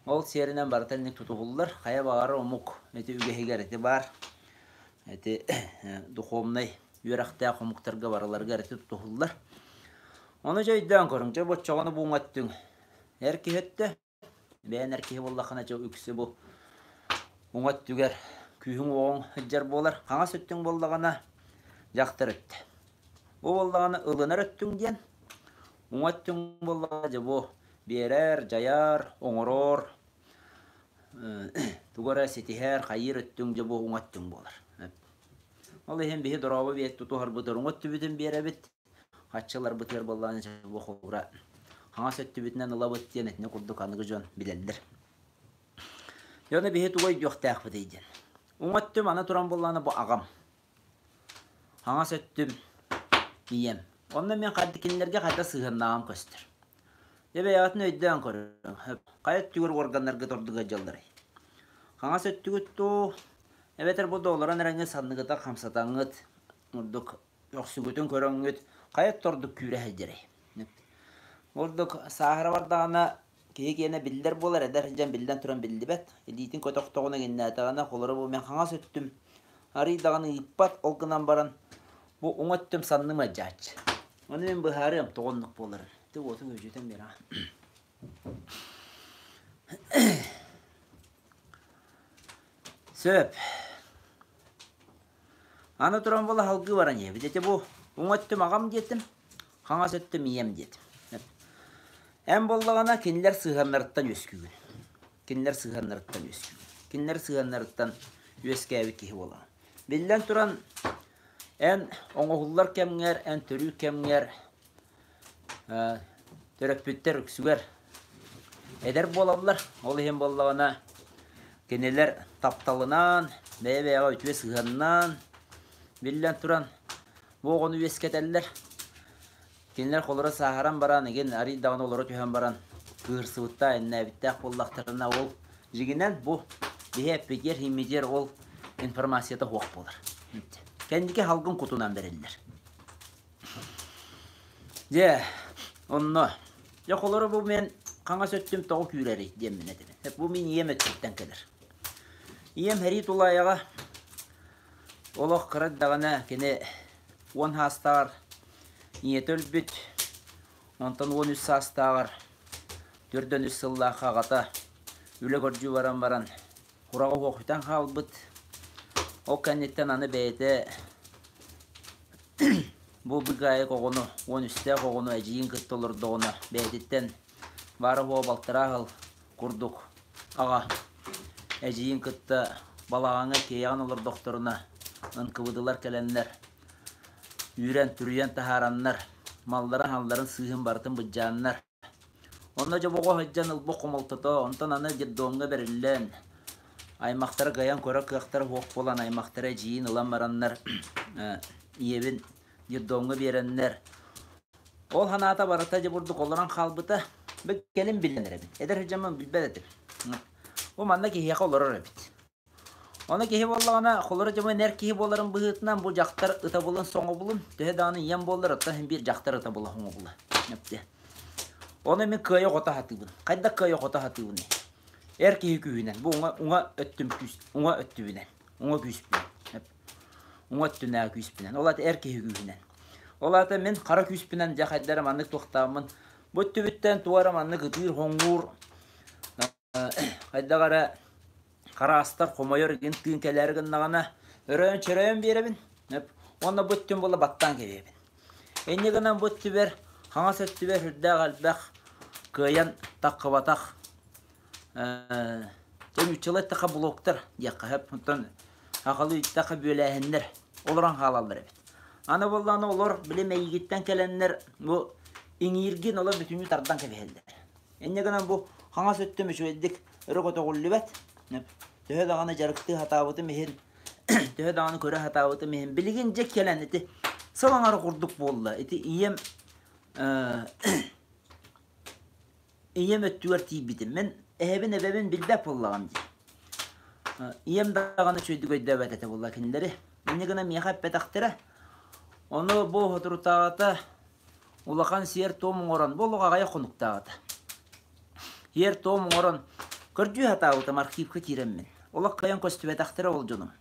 Ол сиэринэн барыта инник тутуһуллар. Хайа баҕарар омук ити үгэһигэр ити баар. Ити духовнай үөрэхтээх омуктарга барыларыгар ити тутуһуллар. Ону дьэ өйдөөн көрүҥ. Дьэ боччоҕону бу уҥа өттүҥ эр киһи өттө. Бэйэн эр киһи буоллаххына дьэ үксү бу уҥа өттүгэр күүһүҥ-уоҕуҥ сылдьар буолар. Хаҥас өттүҥ буоллаҕына дьахтар өттө. Бу буоллаҕына ылынар өттүҥ диэн Уҥа өттүҥ буоллаҕа дьэ бу биэрэр, дьайар, оҥорор, тугу эрэ ситиһэр, хайыыр өттүҥ дьэ бу уҥа өттүҥ буолар. Ол иһин биһи дорообо биэт тутуһарбытыгар уҥа өттүбүтүн биэрэбит, хаччыларбытыгар буоллаҕына дьэ бу холобура хаҥас өттүбүтүнэн ылабыт диэн итини курдук аныгы дьон билэллэр. Дьэ ону биһи тугу өйдүөхтээхпитий диэн. Уҥа өттүм аны туран буоллаҕына бу аҕам. Хаҥас өттүм ийэм. Онно мин кинилэргэ хайдах сыһыаннааҕым көстөр. Дьэ бэйэҕитин өйдөөн көрүҥ. Хайа өттүгэр уорганнаргыт ордук ыалдьалларый? Хаҥас өттүгүт дуу, эбэтэр бу да олорон эрэҥҥит санныгыта хамсатаҥҥыт, ордук көхсүгүтүн көрөҥҥүт, хайа өттө ордук күүрэ сылдьарый? Ордук сааһыра бардаҕына Киһи киэнэ биллэр буолар, эдэр сылдьан биллэн туран биллибэт. Илиитин көтөхтөҕүнэ иҥиннээтэҕинэ, холоро бу мин хаҥас өттүм арыый даҕаны ыыппат, ол гынан баран бу уҥа өттүм санным ыалдьааччы. Ону мин быһаарыам тоҕо оннук буоларын. Ити уоту күөдьүтэн биэрэҕин. Сөп. Аны туран буола салгыы баран иһэбит. Ити бу уҥа өттүм аҕам диэтим, хаҥас өттүм ийэм диэтим. Эн буоллаҕына кинилэр сыһыаннарыттан үөскүүгүн. Кинилэр сыһыаннарыттан үөскүүгүн. Кинилэр сыһыаннарыттан үөскээбит киһи буолаҕын. Биллэн туран, эн оҥоһуллар кэмҥэр, эн төрүүр кэмҥэр төрөппүттэр үксүгэр эдэр буолаллар. Ол иһин буоллаҕына, кинилэр тапталынан, бэйэ-бэйэҕэ үтүө сыһыаннаан, биллэн туран, бу оҕону үөскэтэллэр. Кинилэр холоро сааһыран баран, игин арый даҕаны олоро түһэн баран, кыырсыбыттаах, иннээбиттээх буоллахтарына, ол дьиҥинэн бу биһи эппитигэр, иһиммитигэр ол информацията суох буолар. Кэнники салгын кутунан бэриллэр. Дьэ, онно дьэ холоро бу мин хаҥас өттүм тоҕо күүрэрий диэммин этэбин. Бу мин ийэм өттүттэн кэлэр. Ийэм сэрии тулаайаҕа олох кыра эрдэҕинэ кини 10 саастааҕар ийэтэ өлбүт, онтон 13 саастааҕар 43 сыллаах аҕата үлэ көрдүү баран баран Кураҕа уохутан хаалбыт. Ол кэнниттэн аны бэйэтэ бу быгаайык оҕону, 13-тээх оҕону эдьиийин кытта олордоҕуна бэйэтиттэн баара-суоҕа балтараа сыл курдук аҕа эдьиийин кытта балаҕаҥҥа киэйэҕин олордохторуна ынкыбыдылар кэлэннэр үүрэн, түрүйэн таһаараннар малларын-халларын сыыһын барытын быдьааннар Онно дьобоҕо сылдьан ылбыт хомолтото, онтон аны детдомҥа бэриллэн, аймахтара кыайан көрөр кыахтара суох буолан, аймахтара эдьиийин ылан бараннар ийэбин детдомҥа биэрэннэр, ол санаата барыта дьэ бурдук олорон хаалбыта. Бу кэлин билэн эрэбин. Эдэр сылдьаммын билбэт этим. Бу манна киһиэхэ олорор эбит. Ону киһи буоллаҕына, холоро дьомун эр киһи буоларын быһыытынан бу дьахтар ытабылын соҥобулун, төһө даҕаны ийэм буоллар, оттон син биир дьахтар ытабыла соҥобула. Ону мин кыайа-хото сатыыбын. Хайдах кыайа-хото сатыыбыный? Эр киһи күүһүнэн, бу уҥа, уҥа өттүм күүс, уҥа өттүбүнэн, уҥа күүспүнэн. Уҥа өттүнээҕи күүспүнэн. Ол аата эр киһи күүһүнэн. Ол аата мин хара күүспүнэн дьэ хайда эрэ маннык туохтааммын, бу өттүбүттэн туох эрэ маннык ытыыр-хоҥуур, хайдах эрэ хараастар, хомойор игин тыын кэлээри гыннаҕына, өрөөн-чөрөйөн биэрэбин. Уонна бу өттүн буола баттаан кэбиһэбин. Инньэ гынан бу өттүбэр, хаҥас өттүбэр сүрдээх элбэх кыайан таххыбатах нууччалыы эттэххэ блоктар диэххэ сөп. Оттон сахалыы эттэххэ бүөлээһиннэр олорон хаалаллар эбит. Аны буоллаҕына олор били мэйиигиттэн кэлэннэр бу иҥииргин олор бүтүннүү тардан кэбиһэллэр. Инньэ гынан бу хаҥас өттүм үчүгэйдик өрө көтөҕүллүбэт. Төһө даҕаны дьарыктыы сатаабытым иһин, төһө даҕаны көрө сатаабытым иһин, билигин дьэ кэлэн ити сыл аҥара курдук буолла. Ити ийэм ийэм өттүгэр тиийбитим. Мин эһэбин, эбэбин билбэт буоллаҕым дии. Ийэм даҕаны үчүгэйдик өйдөөбөт этэ буолла кинилэри. Инньэ гынан миэхэ эппэтэхтэрэ. Ону бу соторутааҕыта улахан сиэр-туом оҥорон, бу олох аҕыйах хонуктааҕыта. Сиэр-туом оҥорон көрдүү сатаабытым архивка киирэммин. Олох кыайан көстүбэтэхтэрэ ол дьонум.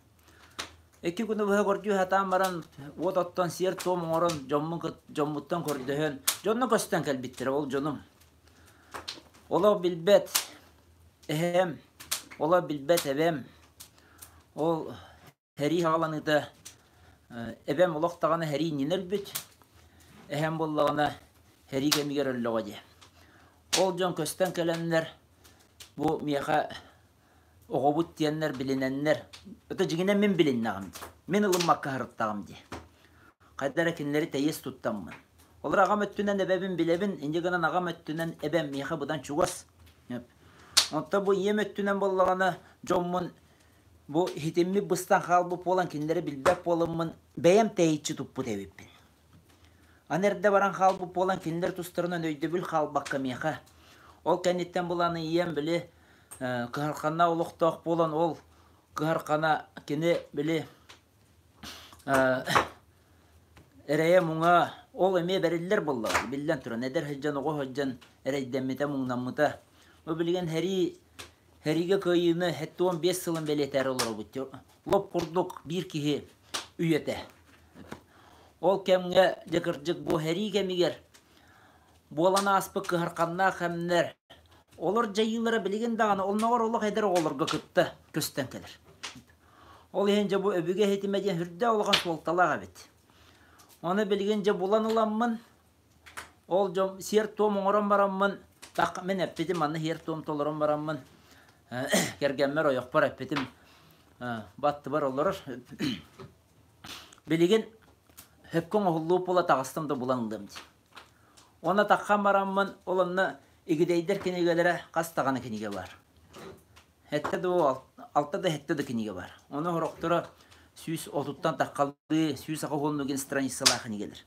Икки күнү быһа көрдүү сатаан баран, уот оттон сиэр-туом оҥорон дьоммун дьоммуттан көрдөһөн, дьонно көстөн кэлбиттэрэ ол дьонум. Олох билбэт эһэм, олох билбэт эбэм, ол Сэрии саҕаланыыта эбэм олох даҕаны сэрии иннинэ өлбүт, эһэм буоллаҕына сэрии кэмигэр өллөҕө дии. Ол дьон көстөн кэлэннэр бу миэхэ оҕобут диэннэр билинэннэр, это дьиҥинэн мин билиннэҕим дии, мин ылыммакка сырыттаҕым дии. Хайда эрэ кинилэри тэйиэс туттаммын. Олор аҕам өттүнэн эбэбин билэбин, инньэ гынан аҕам өттүнэн эбэм миэхэ быдан чугас. Онтон бу ийэм өттүнэн буоллаҕына дьоммун Бу иһитиммит быстан хаалбыт буолан кинилэри билбэт буоламмын бэйэм тэйиччи туппут эбиппин. Аны эрдэ баран хаалбыт буолан кинилэр тустарынан өйдөбүл хаалбакка миэхэ. Ол кэнниттэн булан ийэм били кыһарханна олохтоох буолан ол кыһархана кини били эрэйэ-муҥа ол эмиэ бэриллэр буоллаҕа биллэн туран эдэр сылдьан оҕо сылдьан эрэйдэммитэ муҥнаммыта. Бу билигин сэрии Сэриигэ кыайыыны 75 сылын бэлиэтээри олоробут. Лоп курдук биир киһи үйэтэ. Ол кэмҥэ дьэ кырдьык бу сэрии кэмигэр буолан ааспыт кыһарханнаах кэмнэр олор дьайыылара билигин даҕаны онноҕор олох эдэр оҕолорго кытта көстөн кэлэр. Ол иһин дьэ бу өбүгэ иһитимэ диэн сүрдээх улахан суолталаах эбит. Ону билигин дьэ булан ыламмын Ол дьон сиэр-туом оҥорон бараммын, так мин эппитим, манна сиэр-туом толорон бараммын, кэргэммэр, ойохпор эппитим, баттыбар олорор. Билигин сөпкө оҥоһуллуу буола таҕыстым да булан ылыам дии. Уонна таххан бараммын, ол онно Игидэйдэр кинигэлэрэ хас даҕаны кинигэ баар. Сэттэ да алта да сэттэ да кинигэ баар. Ону сорохторо 130-тан таххалыы, 180 страницалаах кинигэлэр.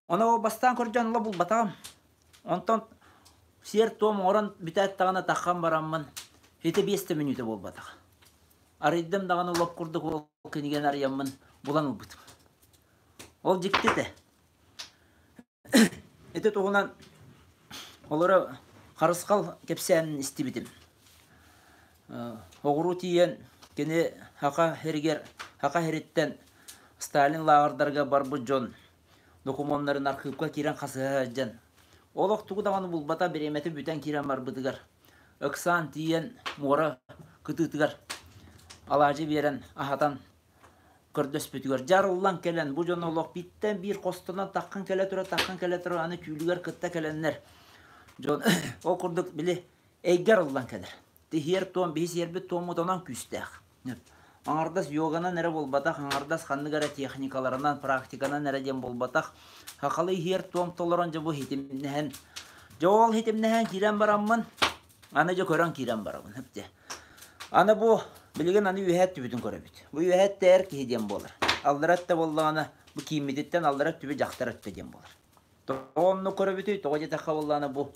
Ону бастаан көрдөөн ыла булбатаҕым. Онтон сиэр-туом оҥорон бүтээт даҕаны таххан бараммын, ити биэс да мүнүүтэ буолбатах. Арыйдым даҕаны лоп курдук ол кинигэни арыйаммын булан ылбытым. Ол дьикти этэ. Ити туһунан олоро Харысхал кэпсээнин истибитим. Оҕуруу тиийэн кини Саха сиригэр Саха сириттэн Сталин лааҕырдарга барбыт дьон докумуоннарын архыыпка киирэн хасыһа сылдьан олох тугу даҕаны булбата бириэмэтэ бүтэн киирэн барбытыгар ыксаан тиийэн муора кытыытыгар алаадьы биэрэн аһатан көрдөспүтүгэр дьарыллан кэлэн бу дьон олох бииртэн биир хостонон таххан кэлэ тура таххан кэлэ тура аны түүлүгэр кытта кэлэннэр дьон ол курдук били эйгэ арыллан кэлэр тиһиэр туом биһи сиэрбит туоммут онон күүстээх аҥардас йоганан эрэ буолбатах аҥардас ханнык эрэ техникаларынан практиканан эрэ диэн буолбатах сахалыы иһиэр туом толорон дьэ бу хитимнэһэн дьэ ол хитимнэһэн киирэн бараммын Аны дьэ көрөн киирэн барабын. Дьэ. Аны бу билигин аны үөһээ өттүбүтүн көрөбүт. Бу үөһээ өттө эр киһи диэн буолар. Аллара өттө буоллаҕына бу кииммититтэн аллара өттүбүт дьахтар өттө диэн буолар. Тоҕо оннук көрөбүтүй? Тоҕо диэтэххэ буоллаҕына бу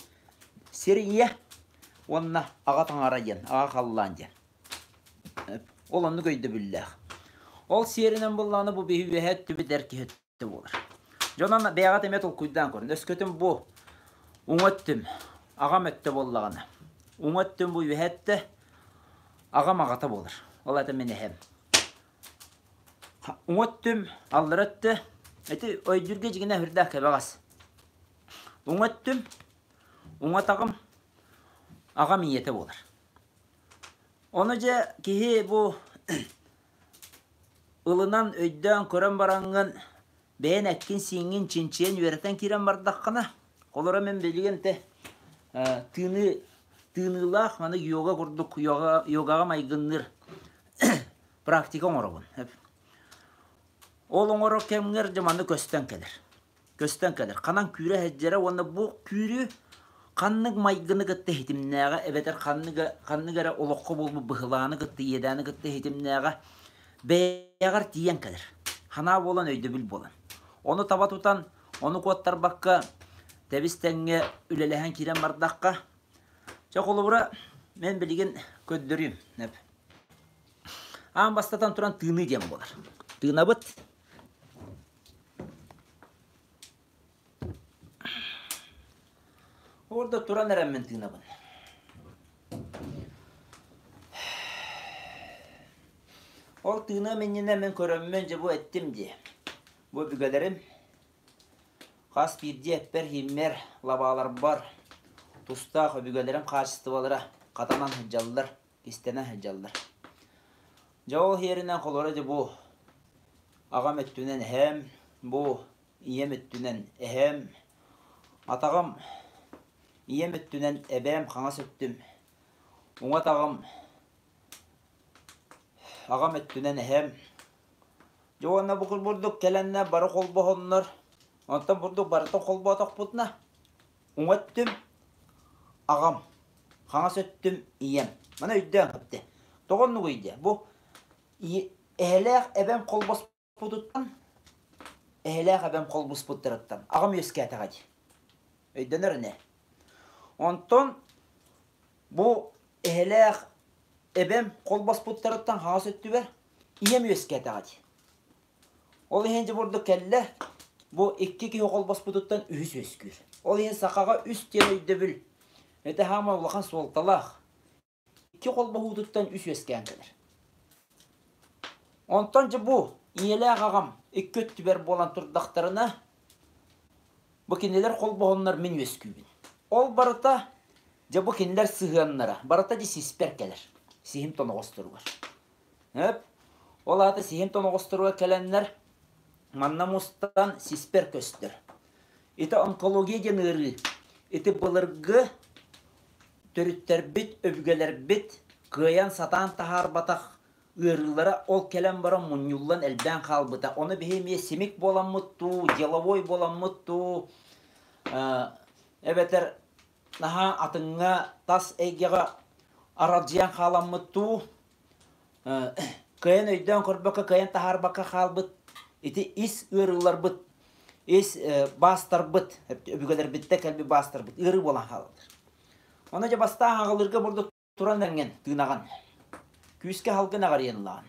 сир ийэ уонна аҕа таҥара диэн, аҕа халлаан диэн. Ол оннук өйдөбүллээх. Ол сиэринэн буоллаҕына бу биһи үөһээ өттүбүт эр киһи буолар. Дьонон бэйэҕит эмиэ толкуйдаан көрүн. Өскөтүн бу уҥа өттүм аҕам өттө буоллаҕына, уҥа өттүм бу үөһэ өттө аҕам аҕата буолар. Ол аата мин эһэм. Уҥа өттүм аллара өттө ити өйдүүргэ дьиҥинэ сүрдээх кэбэҕэс. Уҥа өттүм уҥа атаҕым аҕам ийэтэ буолар. Ону дьэ киһи бу Ылынан, өйдөөн көрөн бараҥҥын, бэйэн эккин-сииҥҥин чинчийэн үөрэтэн киирэн бардаххына, холоро мин билигин те тыыныы тыыныылаах маны йога курдук йога, йогаҕа майгынныыр практика оҥоробун. Ол оҥорор кэмҥэр дьэ маны көстөн кэлэр. Көстөн кэлэр. Ханан күүрэ сылдьара уонна бу күүрүү Ханнык майгыны кытта ситимнээҕэ эбэтэр ханнык, ханнык эрэ олоххо буолбут быһылааны кытта, иэдээни кытта ситимнээҕэ бэйэҕэр тиийэн кэлэр. Санаа буолан, өйдөбүл буолан. Ону таба тутан, ону куоттарбакка, тэбис-тэҥҥэ үлэлэһэн киирэн бардахха, чэ, холобура, мен билигин көрдөрүүм. Аан бастатан туран тыыныы диэн буолар. Тыынабыт. Орда туран эрэммин тыынабын. Ол тыыныам иннинэ мин көрөммүн дьэ бу эттим дии. Бу өбүгэлэрим хас биирдии эппэр-ииммэр, лабааларбар тустаах өбүгэлэрим хаачыстыбалара хатанан сылдьаллар, кистэнэн сылдьаллар. Дьэ ол иһэринэн холоро дьэ бу аҕам өттүнэн эһээм, бу ийэм өттүнэн эһээм, атаҕым ийэм өттүнэн эбээм хаҥас өттүм, уҥа атаҕым аҕам өттүнэн эһээм. Дьэ уонна бу курдук кэлэннэ бары холбоһоннор, онтон бурдук барытын холбоотохпутуна уҥа өттүм аҕам, хаҥас өттүм ийэм. Маны өйдөөн кэптэ. Тоҕо оннугуй диэ? Бу эһэлээх эбэм холбос Путуттан эһэлээх эбэм холбуспуттарыттан аҕам үөскээтэҕэ дии. Өйдөнөр ини. Онтон бу эһэлээх эбэм холбоспуттарыттан хаҥас өттүгэр ийэм үөскээтэҕэ дии. Ол иһин дьэ бурдук кэллэ, бу икки киһи холбоспутуттан үһүс үөскүүр. Ол иһин сахаҕа үс диэн өйдөбүл это хаама улахан суолталаах. Икки холбоһуутуттан үс үөскээн кэлэр. Онтон дьэ бу ийэлээх аҕам икки өттүбэр буолан турдахтарына, бу кинилэр холбоһоннор мин үөскүүбүн. Ол барыта дьэ бу кинилэр сыһыаннара барыта дьэ сиспэр кэлэр. Сиһим тоноҕосторугар. Өп. Ол аата сиһим тоноҕосторугар кэлэннэр манна мустан сиспэр көстөр. Ити онкология диэн ыарыы. Ити былыргы Төрүттэрбит, өбүгэлэрбит кыайан сатаан таһаарбатах ыарыылара ол кэлэн баран мунньуллан элбээн хаалбыта. Ону биһи эмиэ симик буоламмыт дуу, деловой буоламмыт дуу, эбэтэр наһаа атыҥҥа тас эйгэҕэ аралдьыйан хааламмыт дуу, кыайан өйдөөн көрбөккө, кыайан таһаарбакка хаалбыт ити ис ыарыыларбыт, ис баастарбыт, өбүгэлэрбиттэн кэлбит баастарбыт ыарыы буолан хаалаллар. Ону дьэ бастаан аҕалырга бурдук туран эҥин тыынаҕын. Күүскэ халгын аҕарыйан ылаҕын.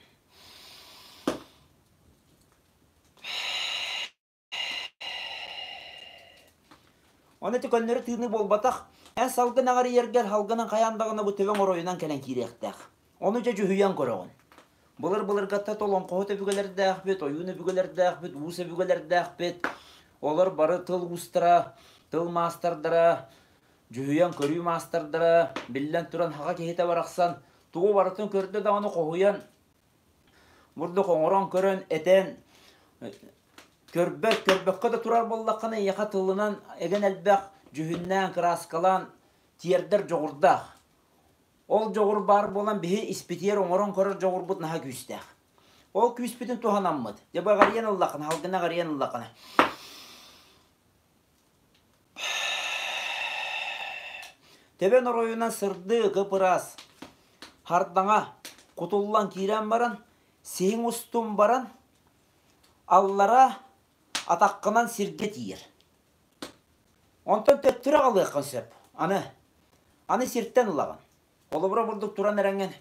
Ону ити көннөрү тыыныы буолбатах. Эн салгын аҕарыйаргар халгынан хайаан даҕаны бу төбөҥ оройунан кэлэн киириэхтээх. Ону дьэ дьүһүйэн көрөҕүн. Былыр-былыргатта олоҥхоһут өбүгэлэрдээхпит, ойуун өбүгэлэрдээхпит, уус өбүгэлэрдээхпит. Олор бары тыл уустара, тыл маастардара, дьүһүйэн көрүү маастардара, биллэн туран хаха киһитэ барахсан тугу барытын көрдө даҕаны хоһуйан, бурдук оҥорон көрөн, этэн, көрбөт, көрбөккө да турар буоллаххына, эйиэхэ тылынан эгэн элбэх дьүһүннээн, кырааскалаан тиэрдэр дьоҕурдаах. Ол дьоҕур баар буолан биһи испитигэр оҥорон көрөр дьоҕурбут наһаа күүстээх. Ол күүспүтүн туһанаммыт, дьэ бу аҕарыйан ыллаххына, халгына аҕарыйан ыллаххына, Төбөн оройунан сырдыы кып-ыраас, хардаҥа кутуллан киирэн баран, сиһиҥ устун баран, аллара атаххынан сиргэ тиийэр. Онтон төттөрү аҕалыаххын сөп. Аны, аны сиртэн ылаҕын. Холобура бурдук туран эрэҥҥин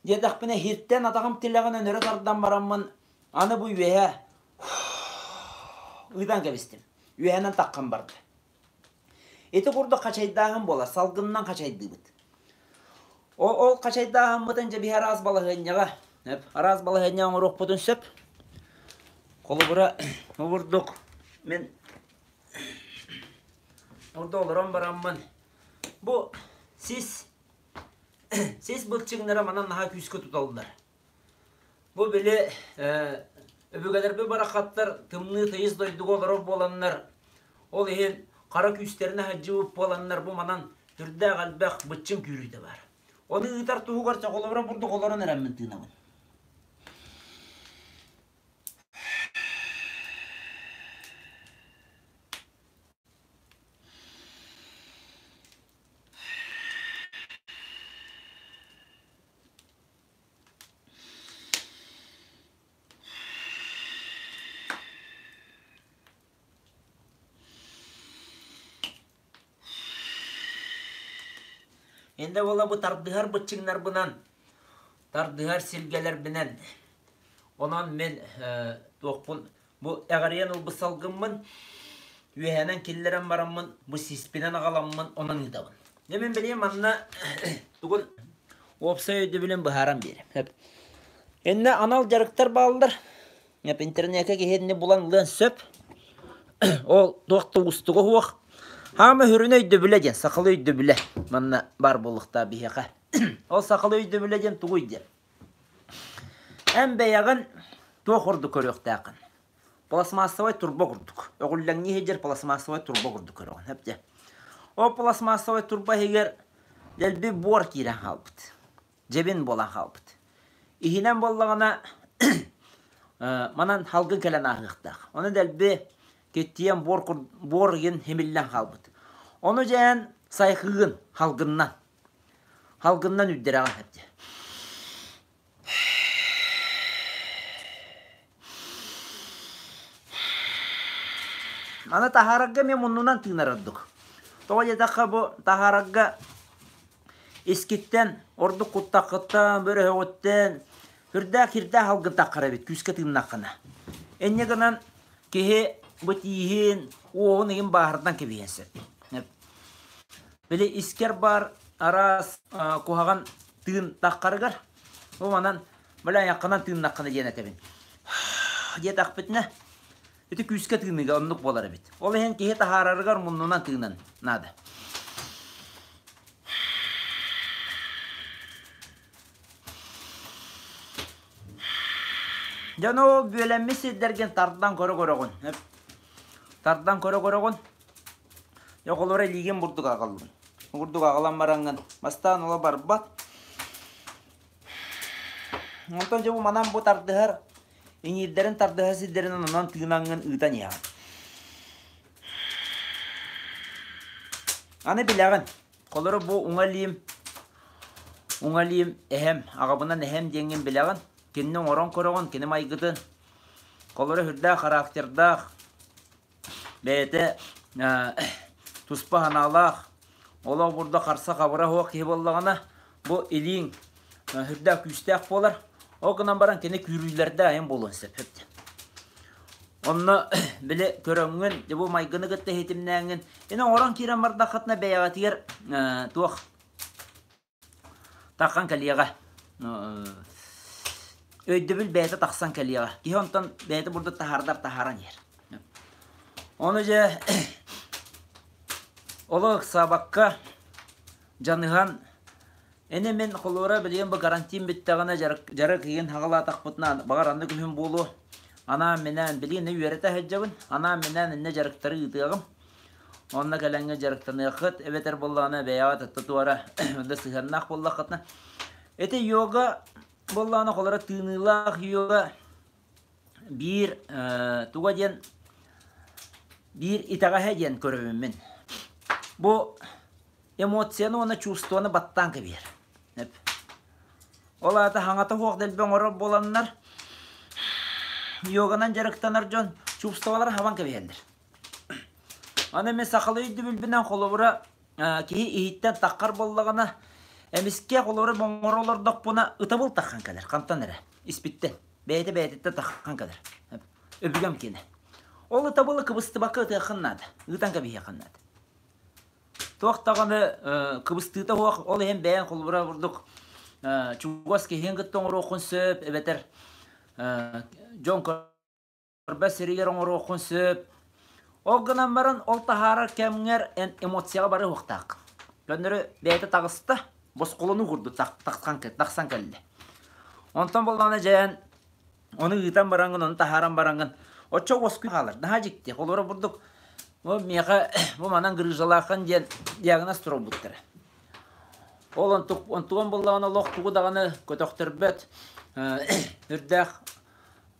диэтэхпинэ иһиттэн атаҕым тилэҕинэн өрө тардан бараммын аны бу үөһэ ыытан кэбистим. Үөһэнэн таххан барда. Ити курдук хачайдааһын буолар, салгынынан хачайдыыбыт. Ол, ол хачайдааһыммытын дьэ биһи араас балаһыанньаҕа, араас балаһыанньа оҥоруохпутун сөп. Холобура, бу курдук мин ордо олорон бараммын бу сис сис былчыҥнара манан наһаа күүскэ туталлар. Бу били өбүгэлэрбит барахаттар тымныы тыйыс дойдуга олорор буоланнар, ол иһин хара күүстэрин аһадьыбыт буоланнар бу манан сүрдээх элбэх быччыҥ күүрүүтэ баар. Ону ыытар туһугар чохолобура бурдук олорон эрэммин тыынабын. Инде буола бу тардыһар быччыҥнарбынан, тардыһар силгэлэрбинэн, онон мин туохпун бу эҕэрийэн ылбыт салгыммын үөһэнэн киллэрэн бараммын бу сиспинэн аҕаламмын онон ыытабын. Дьэ мин билигин манна тугун уопсай өйдөбүлүн быһааран биэриэм. Иннэ анал дьарыктар бааллар. Интернеккэ киһини булан ылыан сөп. Ол туох да уустуга суох. Хаама сүрүн өйдөбүлэ диэн, сахалыы өйдөбүлэ манна баар буолуохтаах биһиэхэ. Ол сахалыы өйдөбүлэ диэн тугуй диэн. Эн бэйэҕин туох ордук көрүөхтээххин? Пластмассовай турба курдук. Өҕүллэҥнии сылдьар пластмассовай турба курдук көрөҕүн. Сөп Ол пластмассовай турба иһигэр дэлби буор киирэн хаалбыт. Дьэбин буолан хаалбыт. Иһинэн буоллаҕына манан халгын кэлэн ааһыахтаах. Ону дэлби киттийэн буор, буор иһин химиллэн хаалбыт. Ону дьээн сайхыгын халгыннан. Халгыннан үрдэрэҕин эбдэ. Аны таһаарарга эмиэ муннунан тыынар ордук. Тоҕо диэтэххэ бу таһаарарга искиттэн, ордук куттаххыттан, бөрөһөҕүттэн үрдээх кирдээх алгытаххара эбит күүскэ тыыннаххына. Инньэ гынан киһи бу тииһин, уоһун иһин бааһырдан кэбиһиэн сөп. Били искэр баар араас куһаҕан тыын таххарыгар бу манан били айаххынан тыыннаххына диэн этэбин. Диэтэхпитинэ ити күүскэ тыыныыга оннук буолар эбит. Ол иһин киһи таһаарарыгар муннунан тыынан наада. Дьон ол бүөлэммит сирдэргин тардан көрө-көрөҕүн. Тардан көрө-көрөҕүн. Оҕолоро илиигин бурдук аҕаллын. Бурдук аҕалан бараҥҥын бастаан ола барбат. Онтон дьэ бу манан бу тардыһар иҥиирдэрин тардыһар сирдэрин онон тыынаҥҥын ыытан иһэҕин. Аны билэҕин, холоро бу уҥа илиим, уҥа илиим эһэм, аҕабынан эһэм диэҥҥин билэҕин, кинини оҥорон көрөҕүн, кини майгытын. Холоро сүрдээх характердаах, бэйэтэ туспа санаалаах, олох бурда харса-хабыра суох киһи буоллаҕына, бу илииҥ сүрдээх күүстээх буолар. Ол гынан баран кини күүрүүлэрдээх айан буолуон сөп. Онно били көрөҥҥүн, дьэ бу майгыны кытта иһитимнээҥҥин, ини оҥорон киирэн бардаххытына бэйэҕитигэр туох Таххан кэлиэҕэ. Өйдөбүл бэйэтэ тахсан кэлиэҕэ. Киһи онтон бэйэтэ бурдук таһаардар таһааран иһэр. Ону дьэ олох ыксаабакка дьаныһан ини мин холуора билигин бу карантин бүттэҕинэ дьарык дьарык игин хаҕалаатахпытына баҕар анны күһүн буолуо. Анаан-минээн билигин үөрэтэ сылдьабын. Анаан-минээн иннэ дьарыктары ыытыаҕым. Онно кэлэҥҥэ дьарыктаныаххыт, эбэтэр буоллаҕына бэйэҕит ытта туора да сыһыаннаах буоллаххытына. Ити йога буоллаҕына холоро тыыныылаах йога биир туга диэн биир итэҕэһэ диэн көрөбүн мин. Бу эмоцияны уонна чувствоны баттаан кэбиһэр. Ол аата хаҥата суох дэлби оҥорор буоланнар йоганан дьарыктанар дьон чувстволарын хабан кэбиһэллэр. Аны мин сахалыы өйдөбүлбүнэн холобура киһи иһиттэн таххар буоллаҕына, эмискэ холобура моҥоро олордохпуна ытабыл таххан кэлэр хантан эрэ испиттэн бэйэтэ бэйэтиттэн таххан кэлэр өбүгэм киэнэ. Ол ытабылы кыбыстыбакка ытыаххын наада, ыытан кэбиһиэххин наада. Туох даҕаны кыбыстыыта суох, ол иһин бэйэҥ холобура курдук чугас киһигин кытта оҥоруоххун сөп эбэтэр дьон Көрбөт сиригэр оҥоруоххун сөп. Ол гынан баран, ол таһаарар кэмҥэр эн эмоцияҕа бары уохтааххын. Көннөрү бэйэтэ таҕыста, босхолонуу курдук тахсан кэллэ. Онтон буоллаҕына дьээн ону ыытан бараҥҥын, ону таһааран бараҥҥын, оччо уоскуй хаалар. Наһаа дьикти. Холобура бурдук бу миэхэ бу манан грыжалааххын диэн диагноз туруорбуттара. Ол онтуган буоллаҕына олох тугу даҕаны көтөхтөрбөт, үрдээх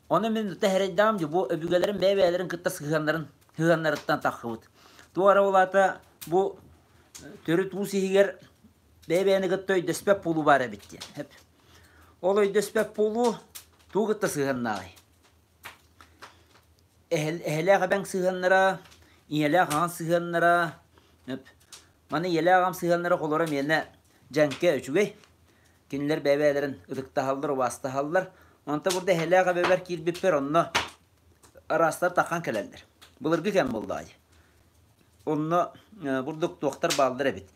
Ону мин тэһэрэйдэҕим дии, бу өбүгэлэрим бэйэ-бэйэлэрин кытта сыһыаннарын сыһыаннарыттан таххыбыт. Туох эрэ улаата бу төрүт уус иһигэр бэйэ-бэйэни кытта өйдөспөт буолуу баар эбит диэн. Эп. Ол өйдөспөт буолуу тугу кытта сыһыаннааҕый? Эһэлээх эбэҥ сыһыаннара, ийэлээх аҕаҥ сыһыаннара, эп. Маны ийэлээх аҕам сыһыаннара холоро миэнэ. Дьэҥкэ үчүгэй. Кинилэр бэйэ-бэйэлэрин ытыктаһаллар, убаастаһаллар. Онто бурда эһэлээх эбэбэр киирбиппэр онно араастар таххан кэлэллэр. Былыргы кэм буоллаҕа дии. Онно бурдук туохтар бааллар эбит.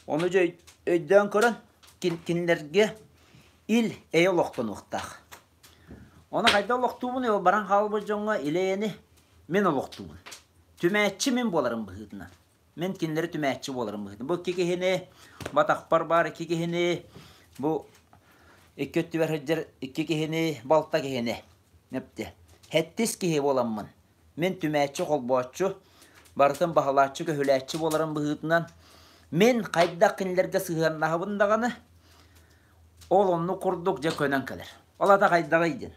Ону дьэ өйдөөн көрөн кинилэргэ ил эйэ олохтонуохтаах. Ону хайдах олохтуубун ол баран хаалбыт дьоҥҥо ил-эйэни мин олохтуубун. Түмээччи мин буоларым быһыытынан. Мин кинилэри түмээччи буоларым быһыытынан. Бу икки киһини, батахпар баар икки киһини, бу икки өттүбэр сылдьар икки киһини, балта киһини. Эптэ. Хэттис киһи буоламмын. Мин түмээччи, холбооччу, барытын баһылааччы-көһүлээччи буоларым быһыытынан, мин хайдах кинилэргэ сыһыаннаһабын даҕаны, ол оннук курдук дьэ көнөн кэлэр. Ол аата хайдаҕый диэн.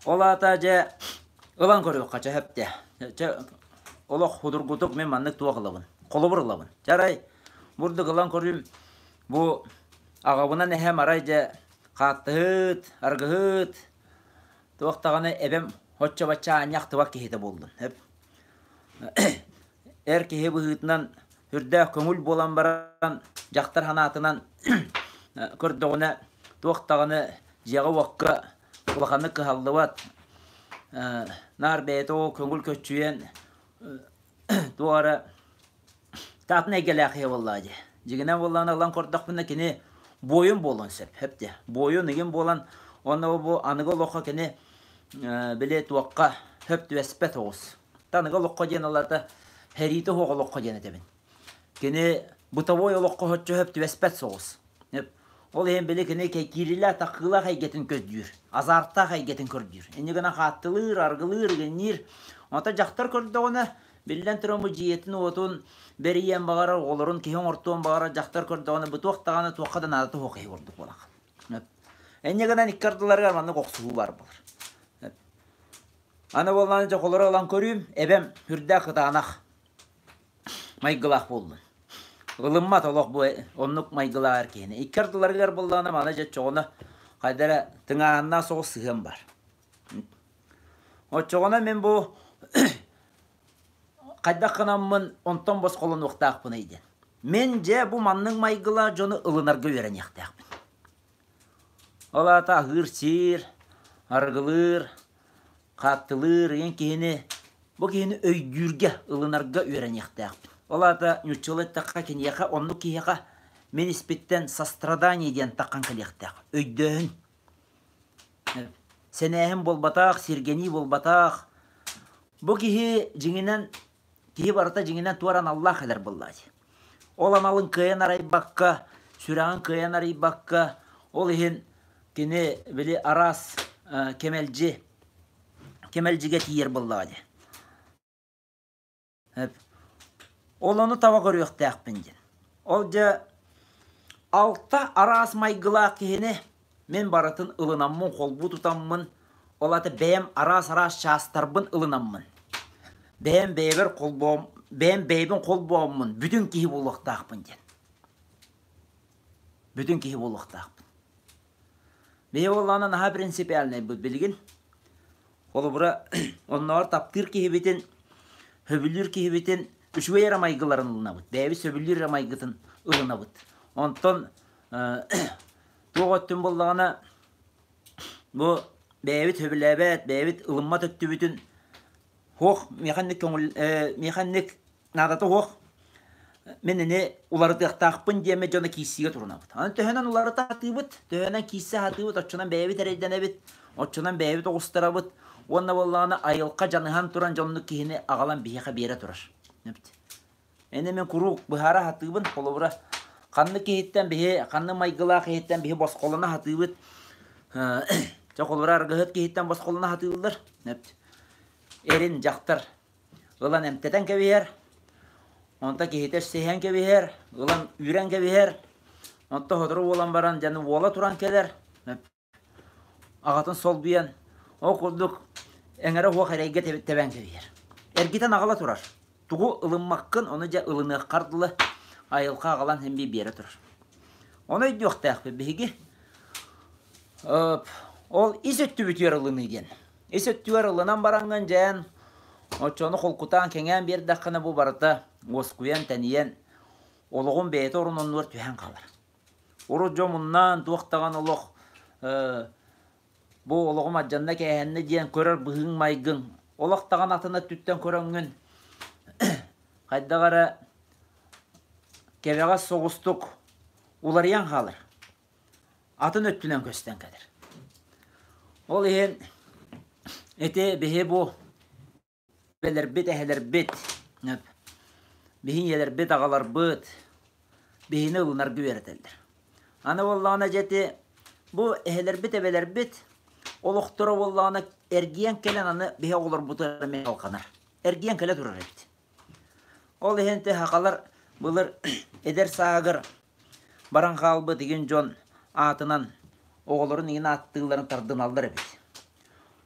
Ол аата дьэ ылан көрүөххэ чэ сөптө. Чэ олох судургутук мин маннык туох ылабын. Холобур ылабын. Чэ арай бурдук ылан көрүүм бу аҕабынан эһэм арай дьэ хааттыһыт, аргыһыт, туох даҕаны эбэм оччо-бачча аанньа ахтыбат киһитэ буоллун. Эр киһи быһыытынан үрдээх көҥүл буолан баран дьахтар санаатынан көрдөҕүнэ туох даҕаны дьиэҕэ-уокка улаханнык кыһаллыбат, наар бэйэтэ ол көҥүл көччүйэн туох эрэ таатын эйгэлээх киһи буоллаҕа дии. Дьиҥинэн буоллаҕына ылан көрдөхпүнэ кини буойун буолуон сөп, сөп дии. Буойун игин буолан уонна бу аныгы олоххо кини били туохха сөп түбэспэт оҕус. Аныгы олоххо диэн ылата сэриитэ суох олоххо диэн этэбин. Кини бытовой олоххо соччо сөп түбэспэт соҕус. Ол иһин били кини киирилээх таккыылаах эйгэтин көрдүүр, азартаах эйгэтин көрдүүр. Инньэ гынан хааттылыыр, аргылыыр, игинниир. Онтон дьахтар көрдөҕүнэ, биллэн туран бу дьиэтин-уотун бэрийиэн баҕарар, оҕолорун киһи оҥортуон баҕарар дьахтар көрдөҕүнэ бу туох даҕаны туохха да наадата суох киһи курдук буолар. Инньэ гынан икки ардыларыгар маннык охсуһуу баар буолар. Аны буоллаҕына дьоколору ылан көрүүм, эбэм сүрдээх кытаанах майгылаах буоллун. Ылыммат олох бу оннук майгылаах эр киһини. Икки ардыларыгар буоллаҕына маны дьэ оччоҕуна хайда эрэ тыҥааһыннаах соҕус сыһыан бар. Оччоҕуна мин бу хайдах гынаммын онтон босхолонуохтаахпыный диэн. Мин дьэ бу маннык майгылаах дьону ылынарга үөрэниэхтээхпин. Ол аата аһыыр-сиир, арыгылыыр, хааттылыыр ыйан киһини бу киһини өйдүүргэ, ылынарга үөрэниэхтээхпин. Ол аата ньуччалыы эттэххэ киниэхэ оннук киһиэхэ мин испиттэн сострадание диэн таххан кэлиэхтээх. Өйдөөһүн. Сэнээһин буолбатах, сиргэнии буолбатах. Бу киһи дьиҥинэн киһи барыта дьиҥинэн туора аналлаах кэлэр буоллаа дии. Ол аналын кыайан арыйбакка, сүрэҕин кыайан арыйбакка, ол иһин кини били араас кэмэлдьи кэмэлдьигэ тиийэр буоллаҕа дии. Ол ону таба көрүөхтээхпин диэн. Ол дьэ алта араас майгылаах киһини мин барытын ылынаммын, холбуу тутаммын, ол аата бэйэм араас-араас чаастарбын ылынаммын, бэйэм бэйэбэр холбоом, бэйэм бэйэбин холбооммун бүтүн киһи буолуохтаахпын диэн. Бүтүн киһи буолуохтаахпын. Биһи буоллаҕына наһаа принципиальнайбыт билигин. Холобура, оннооҕор таптыыр киһибитин, сөбүлүүр киһибитин үчүгэй эрэ майгыларын ылынабыт. Бэйэбит сөбүлүүр эрэ майгытын ылынабыт. Онтон туох өттүн буоллаҕына бу бэйэбит сөбүлээбэт, бэйэбит ылыммат өттүбүтүн суох миэхэнник көҥүл миэхэнник наадата суох мин ини уларытыахтаахпын диэмэ дьоно киирсиигэ турунабыт. Аны төһөнөн уларыта сатыыбыт, төһөнөн киирсэ сатыыбыт, оччонон бэйэбит эрэйдэнэбит, оччонон бэйэбит оҕустарабыт уонна буоллаҕына айылҕа дьаныһан туран дьоннук киһини аҕалан биһиэхэ биэрэ турар. Ини мин куруук быһаара сатыыбын, холобура, ханнык киһиттэн биһи, ханнык майгылаах киһиттэн биһи босхолоно сатыыбыт. Чэ, холобура, аргыһыт киһиттэн босхолоно сатыыллар. Эрин, дьахтар ылан эмтэтэн кэбиһэр, онтон киһитэ сиһэн кэбиһэр, ылан үүрэн кэбиһэр, онтон сотору буолан баран дьэ уола туран кэлэр, аҕатын солбуйан, ол курдук эҥэрэ суох эрэйгэ тэбэн кэбиһэр. Эргитэн аҕала турар. Тугу ылыммаккын, ону дьэ ылыныаххар дылы айылҕа аҕалан син биир биэрэ турар. Ону өйдүөхтээхпит биһиги. Ол ис өттүбүтүгэр ылыныы диэн. Ис өттүгэр ылынан бараҥҥын дьээн, оччону холкутаан кэҥээн биэрдэххинэ бу барыта уоскуйан, тэнийэн, Олоҕун бэйэтэ орун оннугар түһэн хаалар. Урут дьон муннаан туох даҕаны олох бу олоҕум алдьанна кээһэннэ диэн көрөр быһыыҥ-майгыҥ олох даҕаны атын өттүттэн көрөҥҥүн хайдах эрэ кэбэҕэс соҕустук уларыйан хаалар. Атын өттүнэн көстөн кэлэр. Ол иһин ити биһи бу эбэлэрбит, эһэлэрбит, биһи ийэлэрбит, аҕаларбыт биһини ылынарга үөрэтэллэр. Аны буоллаҕына дьэ ити бу эһэлэрбит, эбэлэрбит олохторо буоллаҕына эргийэн кэлэн аны биһи оҕолорбутугар эмиэ салҕанар. Эргийэн кэлэ турар эбит. Ол иһин ити сахалар былыр эдэр сааһыгар баран хаалбыт игин дьон аатынан оҕолорун игин ааттыылларын тардыналлар эбит.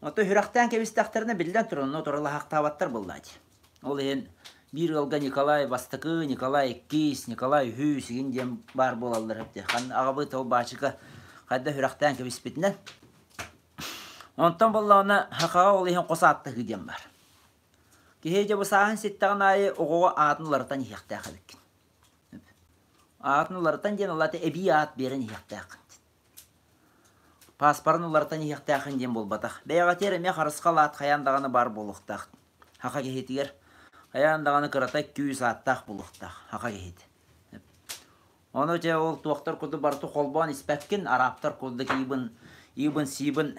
Ото сүрэхтээн кэбистэхтэринэ биллэн туран, онно туралаһахтаабаттар буоллаачы. Ол иһин биир ыалга Николай бастакы, Николай иккис, Николай үһүс игин диэн баар буолаллар эбит. Хан аҕабыт ол баачыка хайда сүрэхтээн кэбиспитинэн. Онтон буоллаҕына сахаҕа ол иһин хос ааттаһыы диэн баар. Киһи дьэ бу сааһын ситтэҕин аайы оҕоҕо аатын уларытан иһиэхтээх эбиккин. Аатын уларытан диэн ол аата эбии аат биэрэн иһиэхтээххин. Пааспарын уларытан иһиэхтээххин диэн буолбатах. Бэйэҕитигэр эмиэ харысхал аат хайаан даҕаны баар буолуохтаах. Саха киһитигэр хайаан даҕаны кырата күүс ааттаах буолуохтаах саха киһитэ. Ону дьэ ол туохтар курдук барыты холбоон испэккин, арабтар курдук ибн, ибн сибин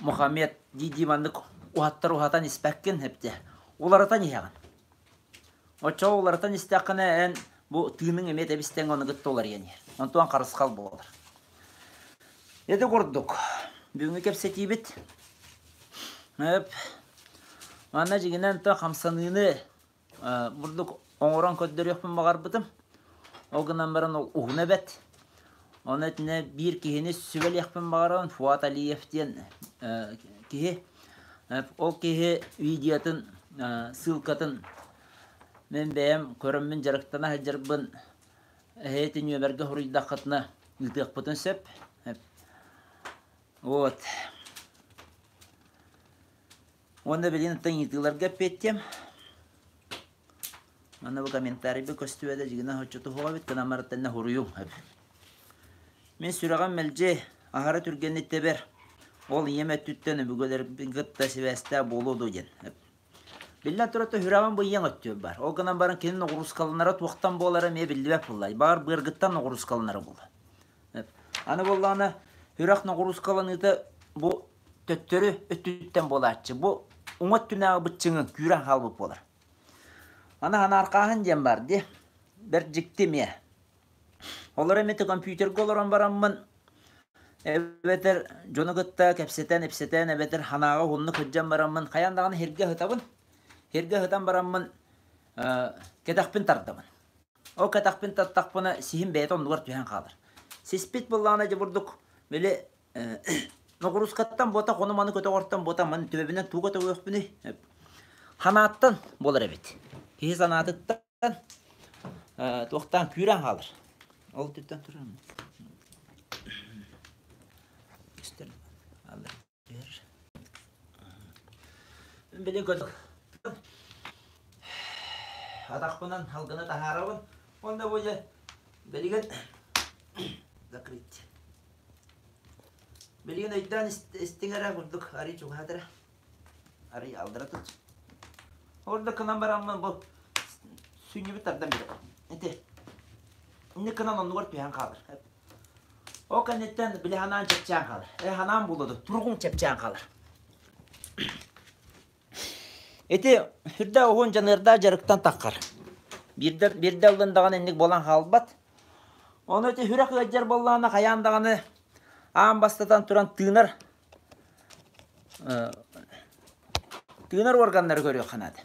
Мухаммед дии-дии маннык уһаттар уһатан испэккин эптэ. Уларытан иһэҕин. Оччоҕо уларытан истэххинэ эн бу тыыныҥ эмиэ тэбис-тэҥ ону кытта уларыйан иһэр. Онтуон харысхал буолар. Ити курдук бүгүҥҥү кэпсэтиибит. Өп. Манна дьиҥинэн то хамсаныыны бурдук оҥорон көрдөрүөхпүн баҕарбытым. Ол гынан баран ол уһуна эбэт. Ону итинэ биир киһини сүбэлиэхпин баҕарабын Фуат Алиев диэн киһи. Ол киһи видеотын ссылкатын мин бэйэм көрөммүн дьарыктана сылдьарбын эһиги нүөмэргэ суруйдаххытына ыытыахпытын сөп. Вот. Уонна билигин оттон ыйытыыларга эппиэттиэм. Манна бу комментарийбыт көстүбэтэ дьигинэ оччотуһуга эбит гынан барыттан хуруйуҥ. Мин сүрэҕим мэлдьи аһара түргэнник тэбэр. Ол ийэм өттүттэн өбүгэлэрбин кытта сибээстээх буолуо дуо диэн. Биллэн турар, сүрэҕим бу ийэҥ өттүгэр баар. Ол гынан баран кини ноҕуруускаланара туохтан буолара эмиэ биллибэт буолла. Баҕар быаргыттан ноҕуруускаланара буолуо. Аны буоллаҕына сүрэх ноҕуруускаланыыта бу төттөрү өттүттэн буолааччы. Бу уҥа өттүнээҕи быччыҥы күүрэн хаалбыт буолар. Аны ханаархааһын диэн баар дии. Бэрт дьикти эмиэ. Олор эмиэ компьютерга олорон бараммын эбэтэр дьону кытта кэпсэтэн-ипсэтэн эбэтэр ханааҕа уһуннук сылдьан бараммын хайаан даҕаны сиргэ сытабын. Сиргэ сытан бараммын кэтэхпин тардабын. Ол кэтэхпин тартахпына сиһим бэйэтэ оннугар түһэн хаалар. Сиспит буоллаҕына дьэ бурдук били ноҕуруускаттан буота хону-маны көтөҕөртөн буота маны төбөбүнэн тугу көтөҕүөхпүнүй? Ханааттан буолар эбит. Киһи санаатыттан туохтаан күүрэн хаалар. Ол түттэн туран. Билин көтөх. Атахпынан халгына таһаарабын. Онда бу дьэ билигин закрыть. Билигин өйдөөн истиҥ эрэ курдук арый чугаһат эрэ. Арый алдыра тут. Орда кынан бараммын бу сүнньүбүт тардан биэрэ. Ити. Инник кынан оннугар түһэн хаалар. Ол кэнниттэн били ханаан чэпчээн хаалар. Э ханаан буолуо туругуҥ чэпчээн хаалар. Ити сүрдээх уһун дьаныардаах дьарыктан таххар. Биирдэ, биирдэ ыллын даҕаны инник буолан хаалбат. Ону ити сүрэх ыалдьар буоллаҕына хайаан даҕаны аан бастатан туран тыынар тыынар органнары көрүөххэ наада.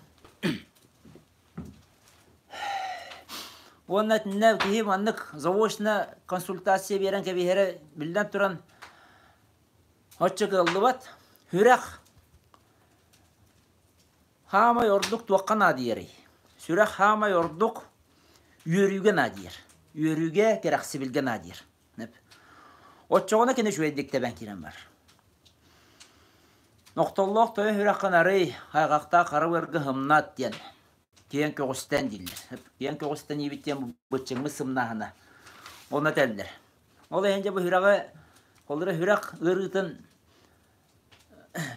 Уонна итиннэ киһи маннык заочно консультация биэрэн кэбиһэрэ биллэн туран оччо кыаллыбат. Сүрэх хаамай ордук туохха наадыйарый? Сүрэх хаамай ордук үөрүүгэ наадыйар. Үөрүүгэ, кэрэхсибилгэ наадыйар. Оччоҕуна кини үчүгэйдик тэбэн киирэн барар. Нохтоллоох тойон сүрэххин арый, хайҕахтаах хара быарга һымнат диэн. Киэҥ көҕүстэн дииллэр. Киэҥ көҕүстэниибит диэн быччыҥмыт сымнааһына. Онно этэллэр. Ол иһин дьэ бу сүрэҕи, холобура сүрэх ыарыытын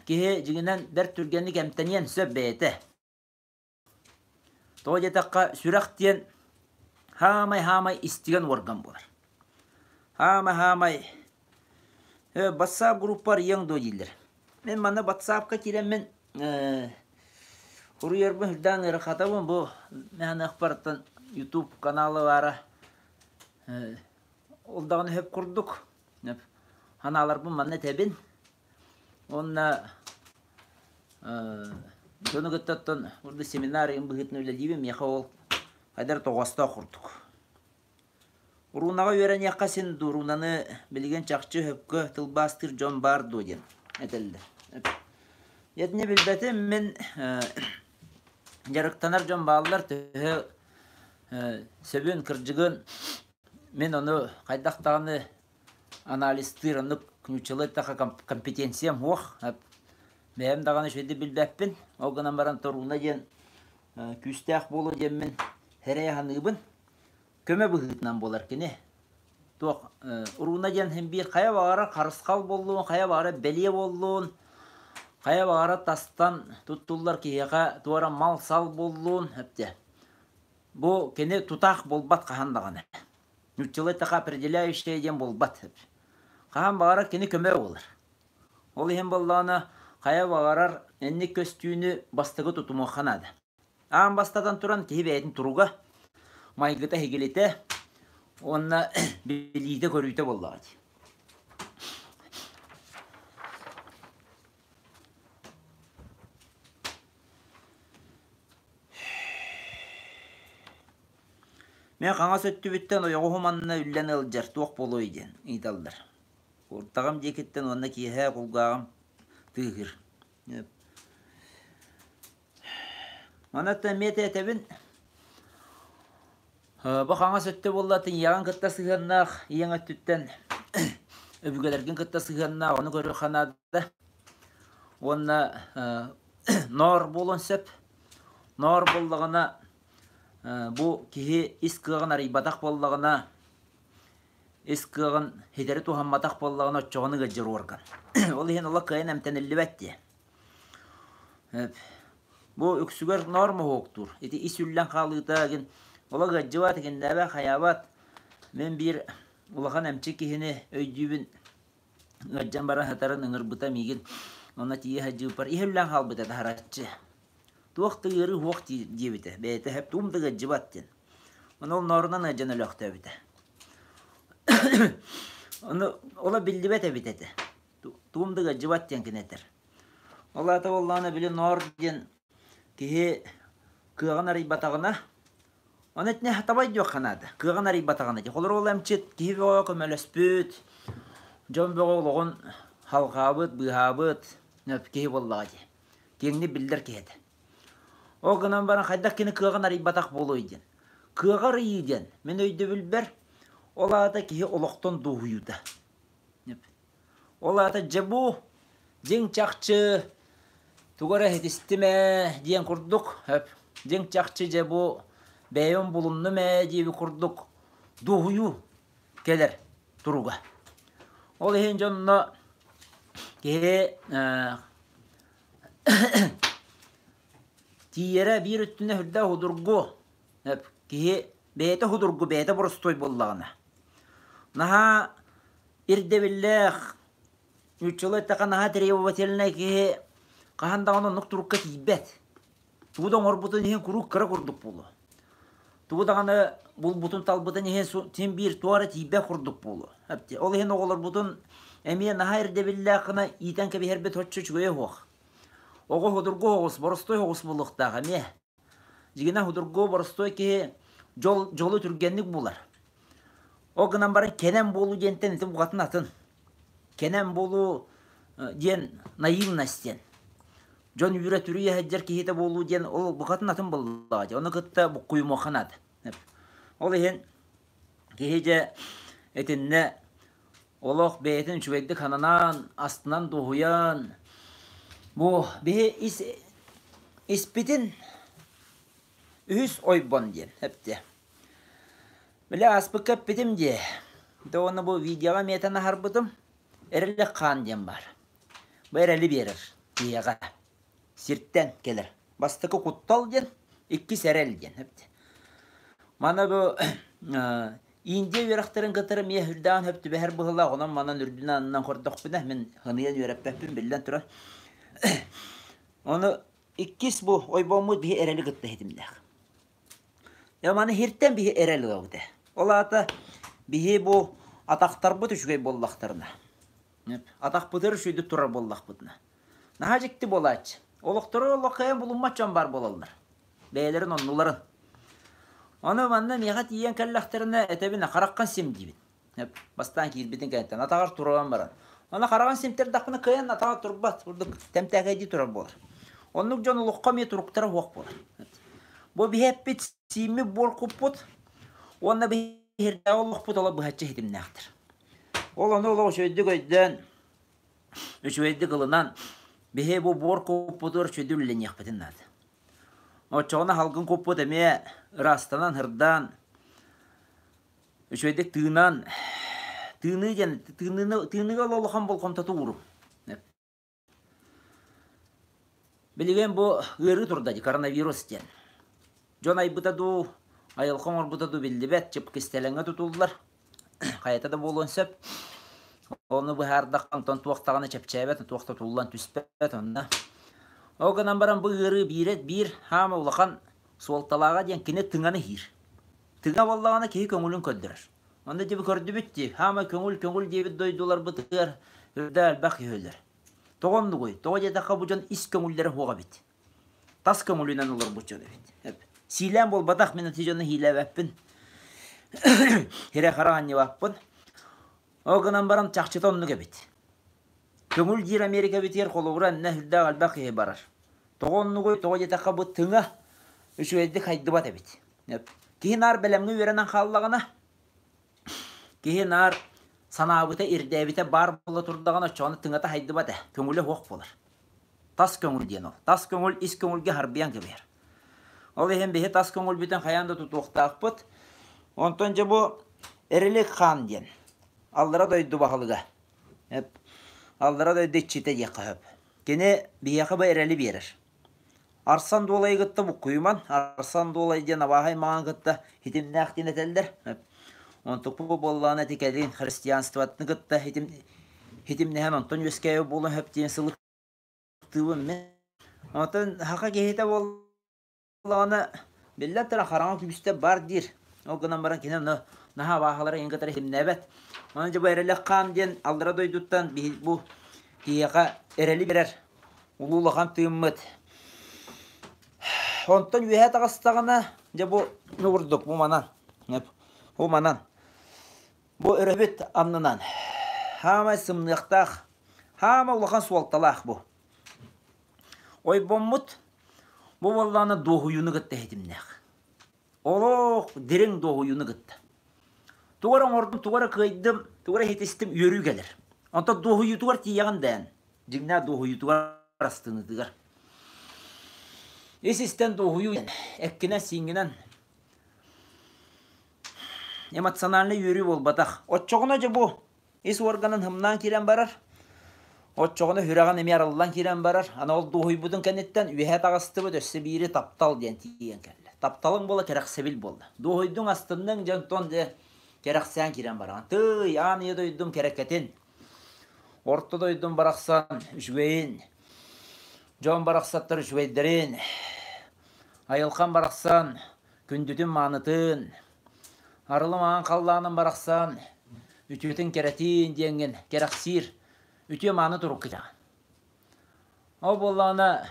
киһи дьиҥинэн бэрт түргэнник эмтэниэн сөп бэйэтэ. Тоҕо диэтэххэ, сүрэх диэн хаамай-хаамай истигэн уорган буолар. Хаамай-хаамай WhatsApp группа арыйыаҥ дуо дииллэр. Мин манна WhatsApp-ка киирэммин суруйарбын сүрдээх ыарахатабын. Бу мээнэхпартан YouTube канала баара ол даҕаны сөп курдук. Санааларбын манна этэбин. Уонна дьону кытта оттон урду семинар ыйын быһыытынан үлэлиибин. Миэхэ ол хайдар тоҕоостоох курдук. Уруунаҕа үөрэниэххэ син дуруунаны билигин чахчы сөпкө тылбаастыыр дьон баар дуо диэн этэллэр. Итини билбэтим мин дьарыктанар дьон бааллар төһө сөбүн, кырдьыгын мин ону хайдах даҕаны анализтыыр оннук нууччалыы эттэххэ компетенциям суох. Бэйэм даҕаны үчүгэйдик билбэппин. Ол гынан баран Торуна диэн күүстээх буолуо диэммин сэрэйэ саныыбын. Көмө быһыытынан буолар кини. Туох Руна диэн син биир хайа баҕарар харысхал буоллун, хайа баҕарар бэлиэ буоллун, хайа баҕарар тастан туттуллар киһиэхэ туора мал-сал буоллун, эптэ. Бу кини тутаах буолбат хаһан даҕаны. Нууччалыы эттэххэ определяющая диэн буолбат. Хаһан баҕарар кини көмө буолар. Ол иһин буоллаҕына хайа баҕарар инник көстүүнү бастакы тутумуохха наада. Аан бастатан туран киһи бэйэтин туруга, майгыта-сигилитэ уонна билиитэ-көрүүтэ буоллаҕа дии. Мин хаҥас өттүбүттэн ойоҕоһум анна үллэн ыалдьар туох буолуой диэн ыйыталлар. Куртаҕым диэкиттэн уонна киэһэ кулгааҕым тыаһыыр. Манна эмиэ этэбин бу хаҥас өттө буолла ийэҕин кытта сыһыаннаах, ийэҥ өттүттэн өбүгэлэргин кытта сыһыаннаах, ону көрүөххэ наада. Уонна ноор буолуон сөп. Ноор буоллаҕына бу киһи ис кыаҕын арыйбатах буоллаҕына, ис кыаҕын ситэри туһамматах буоллаҕына оччоҕуна ыалдьар уорган. Ол иһин олох кыайан эмтэниллибэт диэ. Бу үксүгэр ноор моһуоктуур. Ити ис үллэн хаалыыта гин олох ыалдьыбат, игиннээбэт, хайаабат. Мин биир улахан эмчи киһини өйдүүбүн ыалдьан баран сытарын ыҥырбыта миигин. Онно тиийэ сылдьыбыппар иһэ үллэн хаалбыта таһараччы. Туох да ыарыы суох диэбитэ. Бэйэтэ сөп туум да ыалдьыбат диэн. Ону ол ноорунан ыалдьан өлөөхтөөбүтэ. Ону ола биллибэт эбит этэ. Туум да ыалдьыбат диэн кини этэр. Ол аата буоллаҕына били ноор диэн киһи кыаҕын арыйбатаҕына, ону итини хатабай диэххэ наада. Кыаҕын арыйбатаҕына дии. Холобур ол эмчит киһи бөҕө көмөлөспүт, дьон бөҕө олоҕун халҕаабыт, быыһаабыт киһи буоллаҕа дии. Киэҥник биллэр киһи этэ. Ол гынан баран хайдах кини кыаҕын арыйбатах буолуой диэн. Кыаҕы арыйыы диэн, мин өйдөбүлбэр, ол аата киһи олохтон дуоһуйуута. Ол аата дьэ бу дьиҥ чахчы тугу эрэ иһитистим ээ диэн курдук, дьиҥ чахчы дьэ бу бэйэм булуннум ээ диэбит курдук дуоһуйуу кэлэр туруга. Ол иһин дьонно киһи тиийэрэ биир өттүнэ сүрдээх судургу киһи бэйэтэ судургу бэйэтэ боростуой буоллаҕына наһаа ирдэбиллээх нууччалыы эттэххэ наһаа требовательнай киһи хаһан даҕаны оннук турукка тиийбэт Тугу да оҥорбутун иһин куруук кыра курдук буолуо. Тугу даҕаны булбутун талбытын иһин син биир туох эрэ тиийбэт курдук буолуо. Ол иһин оҕолорбутун эмиэ наһаа ирдэбиллээх гына иитэн кэбиһэрбит оччо үчүгэйэ суох. Оҕо судургу оҕус, боростуой оҕус буолуохтаах эмиэ. Дьиҥинэн судургу боростуой киһи дьол, дьолу түргэнник булар. Ол гынан баран кэнэн буолуу диэнтэн ити букатын атын. Кэнэн буолуу диэн наивность диэн. Дьон үүрэ-түрүйэ сылдьар киһитэ буолуу диэн ол букатын атын буоллаҕа дии. Ону кытта буккуйумуохха наада. Ол иһин киһи дьэ итиннэ олох бэйэтин үчүгэйдик сананан, астынан дуоһуйан бу биһи ис испитин Үһүс ойбон диэн эптэ. Били ааспыкка эппитим дии. Да уонна бу видеоҕа эмиэтэн аһарбытым. Эрэллэх хаан диэн баар. Бу эрэли биэрэр киһиэхэ. Сиртэн кэлэр. Бастакы куттал диэн, иккис эрэл диэн. Эптэ. Мана бу Индия үөрэхтэрин кытары эмиэ үрдээн хөп түбэһэр быһыылаах, онон манан үрдүнэн аннынан көрдөхпүнэ, мин ыныйан үөрэппэппин биллэн турар. Ону иккис бу ойбоммут биһи эрэли кытта иһитимнээх. Дьэ маны хиртэн биһи эрэл ылабыт ээ. Ол аата биһи бу атахтарбыт үчүгэй буоллахтарына, атахпытыгар үчүгэйдик турар буоллахпытына, наһаа дьикти буолааччы. Олохтору олох кыайан булуммат дьон баар буолаллар. Бэйэлэрин оннуларын. Ону манна миэхэ тиийэн кэллэхтэринэ этэбин хараххын сим диибин. Бастаан киирбитин кэнниттэн атаҕар туран баран. Аны хараҕын симтэрдэхпинэ кыайан атаҕар турбат, курдук тэмтээкэйдии турар буолар. Оннук дьон олоххо эмиэ туруктара суох буолар. Бу биһи эппит сииммит буор куппут уонна биһирдээҕи олохпут олох быһаччы ситимнээхтэр. Ол ону олох үчүгэйдик өйдөөн, үчүгэйдик ылынан, биһи бу буор куппутугар үчүгэйдик үлэлэниэхпитин наада. Оччоҕуна халгын куппут эмиэ ыраастанан, ырдаан, үчүгэйдик тыынан, тыыныы диэн тыыныыны тыыныыга улахан болҕомтоту уурум. Билигин бу ыарыы турда дии, коронавирус диэн. Дьон айбыта дуу, айылҕа оҥорбута дуу биллибэт, чып кистэлэҥҥэ тутуллар. Хайата да буолуон сөп. Ону быһаардахха, онтон туох даҕаны чэпчээбэт, туох да туллан түспэт онно. Ол гынан баран бу ыарыы биирэ биир хаама улахан суолталааҕа диэн кини тыҥаны иһиир. Тыҥа буоллаҕына киһи көҥүлүн көрдөрөр. Онно дьэ көрдүбүт дии, хаама көҥүл көҥүл диэбит дойдуларбытыгар үрдэ элбэх киһи өлөр. Тоҕо оннугуй? Тоҕо диэтэххэ бу дьон ис көҥүллэрэ суох эбит. Тас көҥүлүнэн олорбут дьон эбит. Сиилээн буолбатах, мин ити дьону иилээбэппин. Хирэ-хара анньыбаппын. Ол гынан баран чахчыта оннук эбит. Көҥүл диир Америкабытыгар холобура иннэ сүрдээх элбэх киһи барар. Тоҕо оннугуй? Тоҕо диэтэххэ бу тыҥа үчүгэйдик хайдыбат эбит. Киһи наар бэлэмҥэ үөрэнэн хааллаҕына, киһи наар санаабыта, ирдээбитэ баар буола турдаҕына, оччоҕуна тыҥата хайдыбат ээ, көҥүлэ суох буолар. Тас көҥүл диэн ол. Тас көҥүл ис көҥүлгэ харбыйан кэбиһэр. Ол иһин биһи тас көҥүлбүтүн хайаан да тутуохтаахпыт. Онтон дьэ бу Эрилик хаан диэн аллара дойду баһылыга. Аллара дойду иччитэ диэххэ сөп. Кини биһиэхэ бу эрэли биэрэр. Арсан Дуолайы кытта буккуйуман, Арсан Дуолай диэн абааһы аймаҕын кытта хитимнээх диэн этэллэр. Онтукпу буоллаҕына ити кэлин христианствотны кытта хитим, хитимнэһэн онтон үөскээбит буолуон сөп диэн сылыктыыбын мин. Онтон саха киһитэ буоллаҕына, биллэн турар, хараҥа күүстэр баар диир. Ол гынан баран кини ону наһаа абааһылары иһин кытары хитимнээбэт. Онон дьэ бу Эрэлэх хаан диэн аллара дойдуттан бу киһиэхэ эрэли биэрэр улуу улахан тыыммыт. Онтон үөһэ таҕыстаҕына, дьэ бу курдук, бу манан, бу манан, бу өрөбүт аннынан хаамай сымныахтаах, хаама улахан суолталаах бу. Ойбоммут бу буоллаҕына дуоһуйууну кытта иһитимнээх. Олох дириҥ дуоһуйууну кытта. Тугу эрэ оҥордум, тугу эрэ кыайдым, тугу эрэ иһитистим, үөрүү кэлэр. Онтон дуоһуйуутугар тиийэҕин да эн, дьиҥнээх дуоһуйуутугар астыныытыгар. Ис-истэн дуоһуйуу эккинэн-сииҥҥинэн эмоциональнай үөрүү буолбатах. Оччоҕуна дьэ бу ис уорганын һымнаан киирэн барар. Оччоҕуна сүрэҕин эмиэ арыллан киирэн барар. Аны ол дуоһуйбутун кэнниттэн үөһэ таҕыстыбыт өссө биири таптал диэн тиийэн кэллэ. Тапталыҥ буола кэрэхсэбил буолла. Дуоһуйдуҥ, астынныҥ, дьэ онтон дьэ кэрэхсээн киирэн бараҕын. Тыый, аан ийэ дойдум кэрэкэтин, орто дойдум барахсан үчүгэйин, дьон барахсаттар үчүгэйдэрин, айылҕам барахсан күндүтүн маанытын, арылым аан халлааным барахсан үтүөтүн кэрэтиин диэҥҥин кэрэхсиир үтүө мааны турукка кэтэҕин. Ол буоллаҕына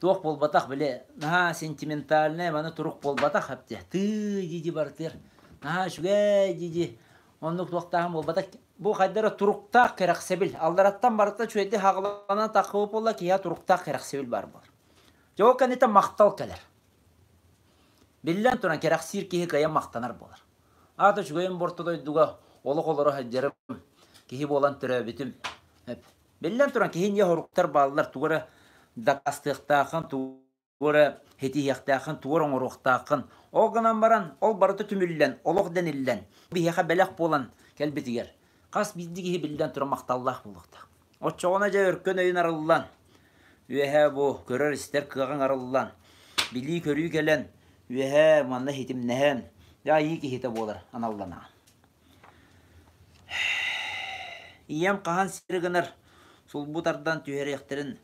туох буолбатах били наһаа сентиментальнай маны турук буолбатах эптэ тыы дии барытыгар наһаа үчүгэй дии оннук туохтааһын буолбатах бу хайда эрэ туруктаах кэрэхсэбил аллараттан барыта үчүгэйдик хаҕыланан таххыбыт буолла киһиэхэ туруктаах кэрэхсэбил баар буолар дьэ ол кэнниттэн махтал кэлэр биллэн туран кэрэхсиир киһи кыайан махтанар буолар аата үчүгэйим бу орто дойдуга олох олоро сылдьарым киһи буолан төрөөбүтүм Биллэн туран, киһи инньэ соруктар бааллар, тугу эрэ дакаастыахтааххын, тугу Туора ситиһиэхтээххин, туора оҥоруохтааххын. Ол гынан баран, ол барыта түмүллэн, олох дэниллэн, биһиэхэ бэлэх буолан кэлбитигэр хас биирдии киһи биллэн туран махталлаах буолуохтаах. Оччоҕуна дьэ өркөн өйүн арыллан, үөһээ бу көрөр-истэр кыаҕыҥ арыллан, билии-көрүү кэлэн, үөһээ манна ситимнэһэн, дьэ айыы киһитэ буолар аналланаҕын. Ийэм хаһан сири гынар, сулбу тардан түһэриэхтэрин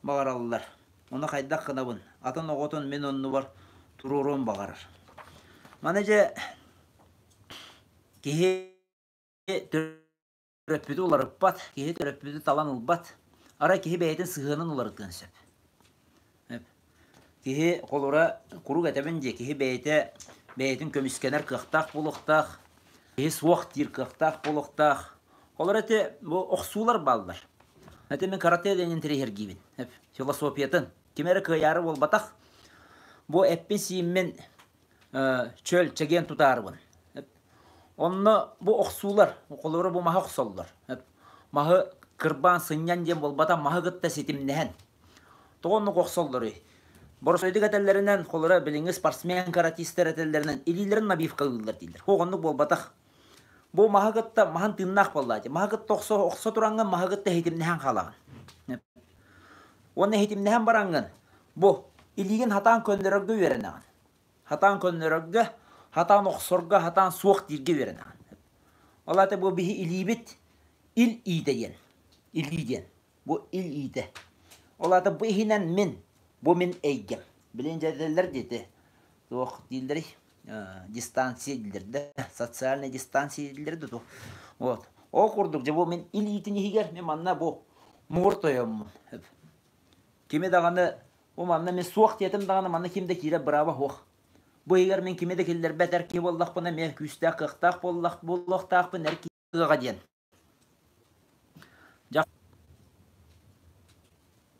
баҕараллар. Ону хайдах гынабын? Атын оҕотун мин оннубар туруоруон баҕарар. Маны дьэ киһи төрөппүтү уларыппат, киһи төрөппүтү талан ылбат. Арай киһи бэйэтин сыһыанын уларытыан сөп. Киһи холура куруук этэбин дии, киһи бэйэтэ бэйэтин көмүскэнэр кыахтаах буолуохтаах, киһи суох диир кыахтаах буолуохтаах. Холура ити бу охсуулар бааллар. Ити мин карате диэн интэриэһиргиибин. Философиятын. Ким эрэ кыайаары буолбатах. Бу эппин-сииммин чөл, чэгиэн тутаарыбын. Онно бу охсуулар, холобура бу маһы охсоллор. Маһы кырбаан сынньан диэн буолбатах, маһы кытта ситимнэһэн. Тоҕо оннук охсоллоруй? Боросойдук этэллэринэн, холобура билиҥҥи спортсмен каратистар этэллэринэн илиилэрин набивкалыыллар дииллэр. Суох оннук буолбатах. Бу маһы кытта маһын тыыннаах буоллаа дии. Маһы кытта охсо, охсо тураҥҥын маһы кытта иһитимнэһэн хаалаҕын. Уонна иһитимнэһэн бараҥҥын бу илиигин хатаан көннөрөргө үөрэнэҕин. Хатаан көннөрөргө, хатаан охсорго, хатаан суох дииргэ үөрэнэҕин. Ол аата бу биһи илиибит ил иитэ диэн. Илии диэн. Бу ил иитэ. Ол аата бу иһинэн мин, бу мин эйгэм. Билин дьэ диэти туох дииллэрий? Дистанция дииллэр да, социальная дистанция дииллэр да туох. Вот. Ол курдук дьэ бу мин ил иитин иһигэр мин манна бу муҥур тойоммун. Кими даҕаны бу манна мин суох диэтим даҕаны манна ким да киирэр бырааба суох. Бу иһигэр мин кими да киллэрбэт эр киһи буоллахпына эмиэ күүстээх кыахтаах буоллах буолуохтаахпын эр киһи кыаҕа диэн.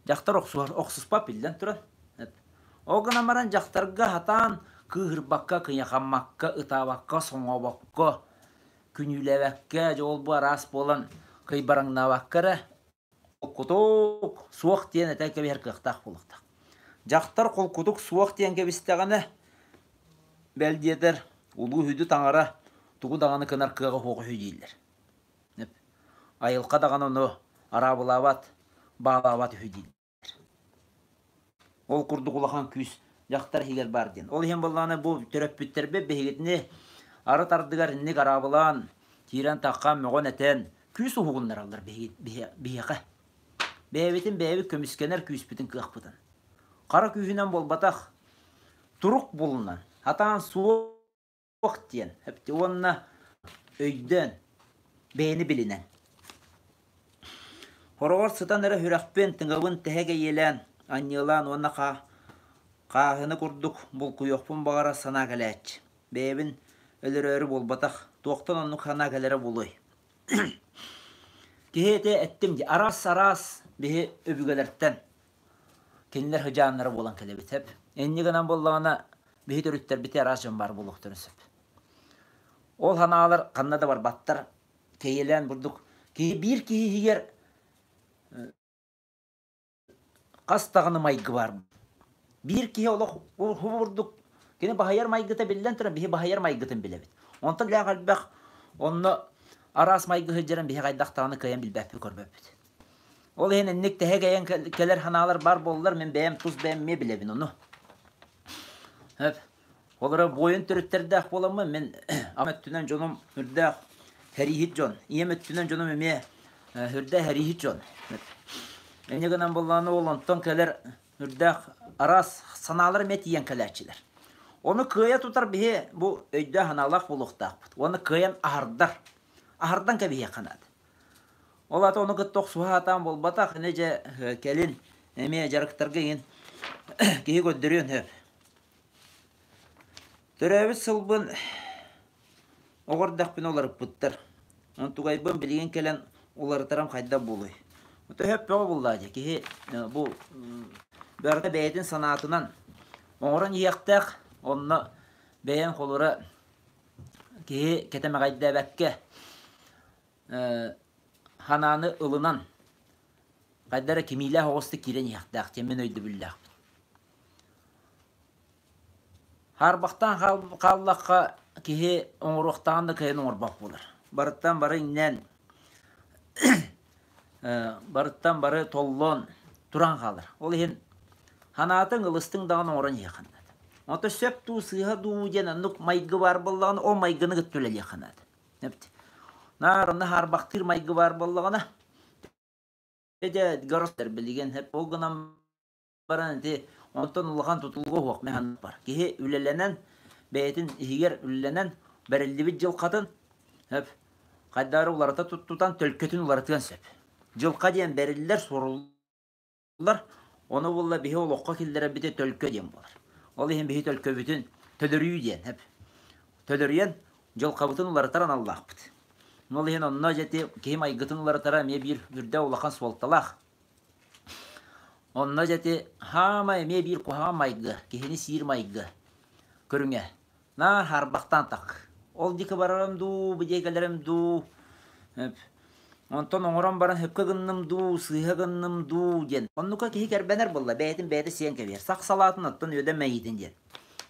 Дьахтар охсуһар, охсуспат биллэн туран. Ол гынан баран дьахтарга сатаан кыыһырбакка, кыйахаммакка, ытаабакка, соҥообокко, күнүүлээбэккэ, дьэ ол-бу араас буолан кыйбараҥнаабакка эрэ холкутук суох диэн этэн кэбиһэр кыахтаах буолуохтаах. Дьахтар холкутук суох диэн кэбистэҕинэ, бэл диэтэр, улуу үһүдү таҥара тугу даҕаны гынар кыаҕа суох үһү дииллэр. Айылҕа даҕаны ону араабылаабат, баалаабат үһү дииллэр. Ол курдук улахан күүс дьахтар иһигэр баар диэн. Ол иһин буоллаҕына бу төрөппүттэрбит биһигитини арыт ардыгар инник араабылаан, киирэн таххан, мөҕөн этэн күүс уһугуннараллар биһиэхэ. Бэйэбитин бэйэбит көмүскэнэр күүспүтүн кыахпытын. Хара күүһүнэн буолбатах, турук булунан, сатаан суох диэн уонна өйдөөн, бэйэни билинэн. Хороҕор сытан эрэ сүрэхпин, тыҥабын тэһэ кэйиэлээн, анньыалаан уонна хааһына курдук булкуйуохпун баҕарар санаа кэлээччи. Бэйэбин өлөрөөрү буолбатах, туохтан оннук санаа кэлэрэ буолуой? Киһи этэ эттим дии, араас-араас биһи өбүгэлэртэн кинилэр сыдьааннара буолан кэлэбит сөп. Инньэ гынан буоллаҕына биһи төрүттэрбити араас дьон баар буолуохтарын сөп. Ол санаалар ханна да барбаттар, кэйиэлээн бурдук киһи биир киһи иһигэр хас даҕаны майгы баар. Биир киһи олох бурдук кини баһыйар майгыта биллэн туран биһи баһыйар майгытын билэбит. Онтон лээх элбэх онно араас майгы сылдьарын биһи хайдах даҕаны кыайан билбэппит көрбөппүт. Ол иһин инник тэһэ кэйэн кэлэр санаалар баар буоллар мин бэйэм тус бэйэм эмиэ билэбин ону. Сөп. Олоро буойун төрүттэрдээх буоламмын мин ама өттүнэн дьонум үрдээх хэрииһит дьон. Ийэм өттүнэн дьонум эмиэ үрдээх хэрииһит дьон. Инньэ гынан буоллаҕына ол онтон кэлэр үрдээх араас санаалар эмиэ тиийэн кэлээччилэр. Ону кыайа тутар биһи бу өйдөөх санаалаах буолуохтаахпыт. Уонна кыайан аһардар. Аһардан кэбиһиэххэ наада. Ол аата ону кытта охсуһа сатаан буолбатах, ини дьэ кэлин эмиэ дьарыктарга иҥин киһи көрдөрүөн сөп. Төрөөбүт сылбын оҕо эрдэхпинэ уларыппыттар. Онтугайбын билигин кэлэн уларытарым хайдах буолуой? Төһө бөҕө буллаа дьэ киһи бу барыта бэйэтин санаатынан оҥорон иһиэхтээх, онно бэйэҥ холура киһи кэтэмэҕэйдээбэккэ Ханааны ылынан, хайда эрэ кимиилээх оҕустук киирэн иһиэхтээх диэн мин өйдөбүллээхпин. Хаарбахтаан хааллахха киһи оҥоруохтааҕын да кыайан оҥорбот буолар. Барыттан бары иҥнэн, барыттан бары толлон туран хаалар. Ол иһин санаатыҥ, ылыстыҥ даҕаны оҥорон иһиэххин наада. Онто сөп дуу, сыыһа дуу диэн оннук майгы баар буоллаҕына, ол майгыны кытта үлэлиэххэ наада. Наар онно хаарбахтыыр майгы баар буоллаҕына, дьэ горостер билигин ол гынан баран ити онтон улахан тутулуга суох бар. Киһи үлэлэнэн, бэйэтин иһигэр үлэлэнэн, бэриллибит дьылҕатын хайдары уларыта туттутан төлкөтүн уларытыан сөп. Дьылҕа диэн бэриллэр, суруллар, ону буолла биһи олоххо киллэрэрбитэ төлкө диэн буолар. Ол иһин биһи төлкөбүтүн төлөрүү диэн төлөрүйэн дьылҕабытын уларытар аналлаахпыт. Ол иһин онно дьэ киһи майгытын уларытара эмиэ биир үрдэ улахан суолталаах. Онно дьэ ити хаамай эмиэ биир куһаҕан майгы, киһини сиир майгы көрүҥэ. Наар хаарбахтаан так. Ол диэки барарым дуу, бу диэки кэлэрим дуу, онтон оҥорон баран сөпкө гынным дуу, сыыһа гынным дуу диэн. Оннука киһи кэрбэнэр буолла, бэйэтин бэйэтэ сиэн кэбиһэр. Сах салаатын оттон үөдэн мэйиитин диэн.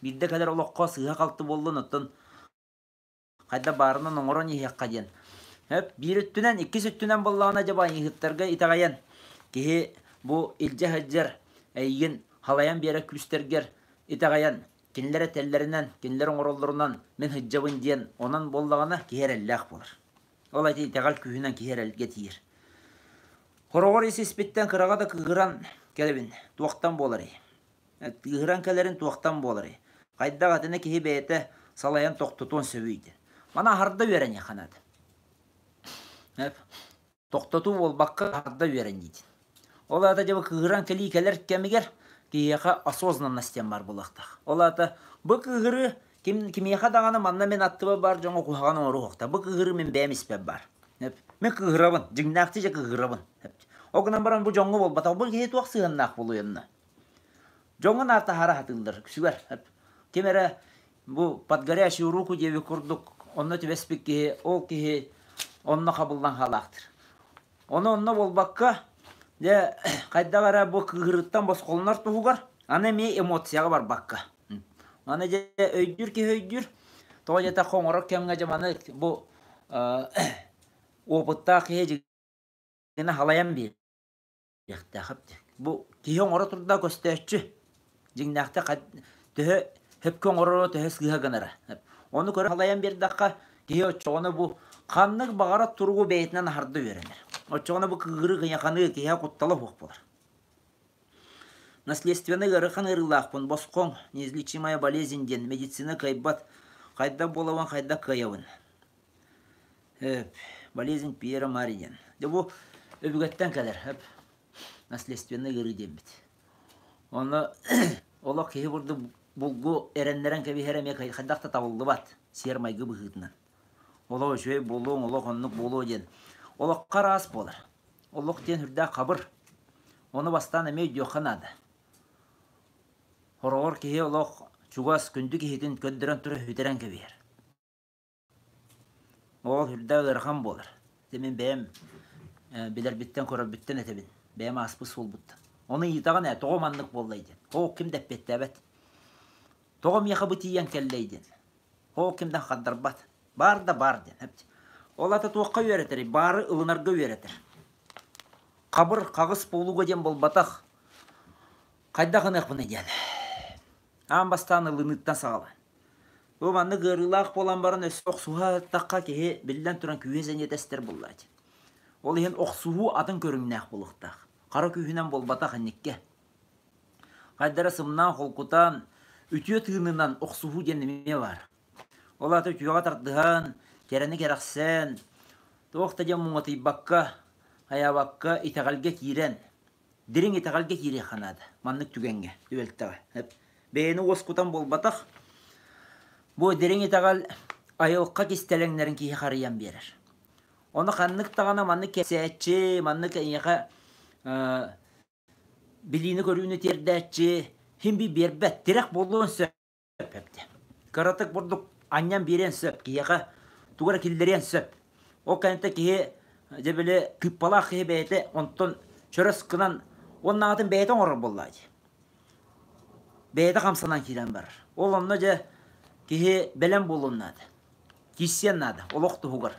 Биирдэ кэлэр олоххо сыыһа-халты буоллун, оттон хайда баарынан оҥорон иһиэххэ диэн. Биир өттүнэн, иккис өттүнэн буоллаҕына дьэ баайыһыттарга итэҕэйэн киһи бу илдьэ сылдьар эйигин халайан биэрэр күүстэргэр итэҕэйэн кинилэр этэллэринэн, кинилэр оҥороллорунан мин сылдьабын диэн онон буоллаҕына киһи эрэллээх буолар. Ол ити итэҕэл күүһүнэн киһи эрэлгэ тиийэр. Хороҕор ис-испиттэн кыраҕа да кыыһыран кэлэбин. Туохтан буоларый? Тыыһыран кэлэрин туохтан буоларый? Хайдах атына киһи бэйэтэ салайан тохтотуон сөбүй диэн. Маны аһарда үөрэниэххэ наада. Тохтотуу буолбакка аһарда үөрэниитин. Ол аата дьэ бу кыыһыран кэлии кэлэр кэмигэр киһиэхэ осознанность диэн баар буолуохтаах. Ол аата бу кыыһырыы ким, кимиэхэ даҕаны манна мин аттыбар баар дьоҥҥо куһаҕан оҥоруохта. Бу кыыһырыы мин бэйэм испэр баар. Мин кыыһырабын, дьиҥнээхтии дьэ кыыһырабын. Ол гынан баран бу дьоҥҥо буолбатах, бу киһи туох сыһыаннаах буолуой онно? Дьоҥҥо наар таһаара сатыыллар үксүгэр. Ким эрэ бу под горячую руку диэбит курдук онно түбэспит киһи, ол киһи онно хабыллан хаалаахтыр. Ону онно буолбакка, дьэ хайдах эрэ бу кыыһырыттан босхолонор туһугар аны эмиэ эмоцияҕа барбакка. Аны дьэ өйдүүр киһи өйдүүр. Тоҕо диэтэххэ оҥорор кэмҥэ дьэ маны бу опыттаах киһи дьиҥинэ халайан биэр. Диэхтээх Бу киһи оҥоро турда көстөөччү. Дьиҥнээхтик төһө сөпкө оҥороро, төһө сыыһа гынара. Ону көрө халайан биэрдэххэ, киһи оччоҕуна бу ханнык баҕарар туругу бэйэтинэн аһарда үөрэнэр. Оччоҕуна бу кыыһырыы кыйаханыы киһиэхэ куттала суох буолар. Наследственнай ыарахан ыарыылаахпын, босхоҥ, неизлечимая болезнь диэн медицина кыайбат. Хайдах буолабын, хайдах кыайабын. Болезнь Пьера Мари диэн. Дьэ бу өбүгэттэн кэлэр наследственный ыарыы диэммит. Онно олох киһи курдук булгу эрэннэрэн кэбиһэр эмиэ хайдах да табыллыбат сиэр-майгы быһыытынан. Олох үчүгэй буолуоҥ, олох оннук буолуо диэн. Олоххо араас буолар. Олох диэн үрдээх хабыр. Ону бастаан эмиэ өйдүөххэ наада. Хороҕор киһи олох чугас күндү киһитин көрдөрөн тура сүтэрэн кэбиһэр. Ол сүрдээх ыарахан буолар. Ити мин бэйэм билэрбиттэн, көрөрбүттэн этэбин. Бэйэм ааспыт суолбуттан. Ону ыйытаҕын ээ, тоҕо маннык буоллай диэн. Оо, ким да эппиэттээбэт. Тоҕо миэхэ бу тиийэн кэллэй диэн. Оо, ким да хардарбат. Баар да баар диэн. Ол аата туохха үөрэтэрий? Баары ылынарга үөрэтэр. Хабыр, хаҕыс буолууга диэн буолбатах. Хайдах гыныахпыный диэн. Аан бастаан ылыныыттан саҕалаан. Бу маннык ыарыылаах буолан баран өссө охсуһа сыттахха киһи биллэн туран күүһэ сэниэтэ эстэр буоллааччы. Ол иһин охсуһуу атын көрүҥнээх буолуохтаах. Хара күүһүнэн буолбатах инниккэ. Хайдара сымнаан холкутаан үтүө тыынынан охсуһуу диэн эмиэ баар. Ол аата үтүөҕэ тардыһан, кэрэни кэрэхсээн, туох да диэн муҥатыйбакка, хайаабакка итэҕэлгэ киирэн Дириҥ итэҕэлгэ киириэххэ наада маннык түгэҥҥэ, түбэлтэҕэ. Бэйэни уоскутан буолбатах, бу дириҥ итэҕэл айылҕа кистэлэҥнэрин киһи харыйан биэрэр. Ону ханнык даҕаны маннык кэпсээччи, маннык эйиэхэ билиини-көрүүнү тиэрдээччи син биир биэрбэт, тирэх буолуон сөп. Кыратык бурдук анньан биэриэн сөп, киһиэхэ тугу эрэ киллэриэн сөп. Ол кэнниттэн киһи дьэ били тыыппалаах киһи бэйэтэ онтон чөрөс гынан уоннааҕытын бэйэтэ оҥорор буоллаа дии. Бэйэтэ хамсанан киирэн барар. Ол онно дьэ киһи бэлэм буолуон наада. Киирсиэн наада олох туһугар.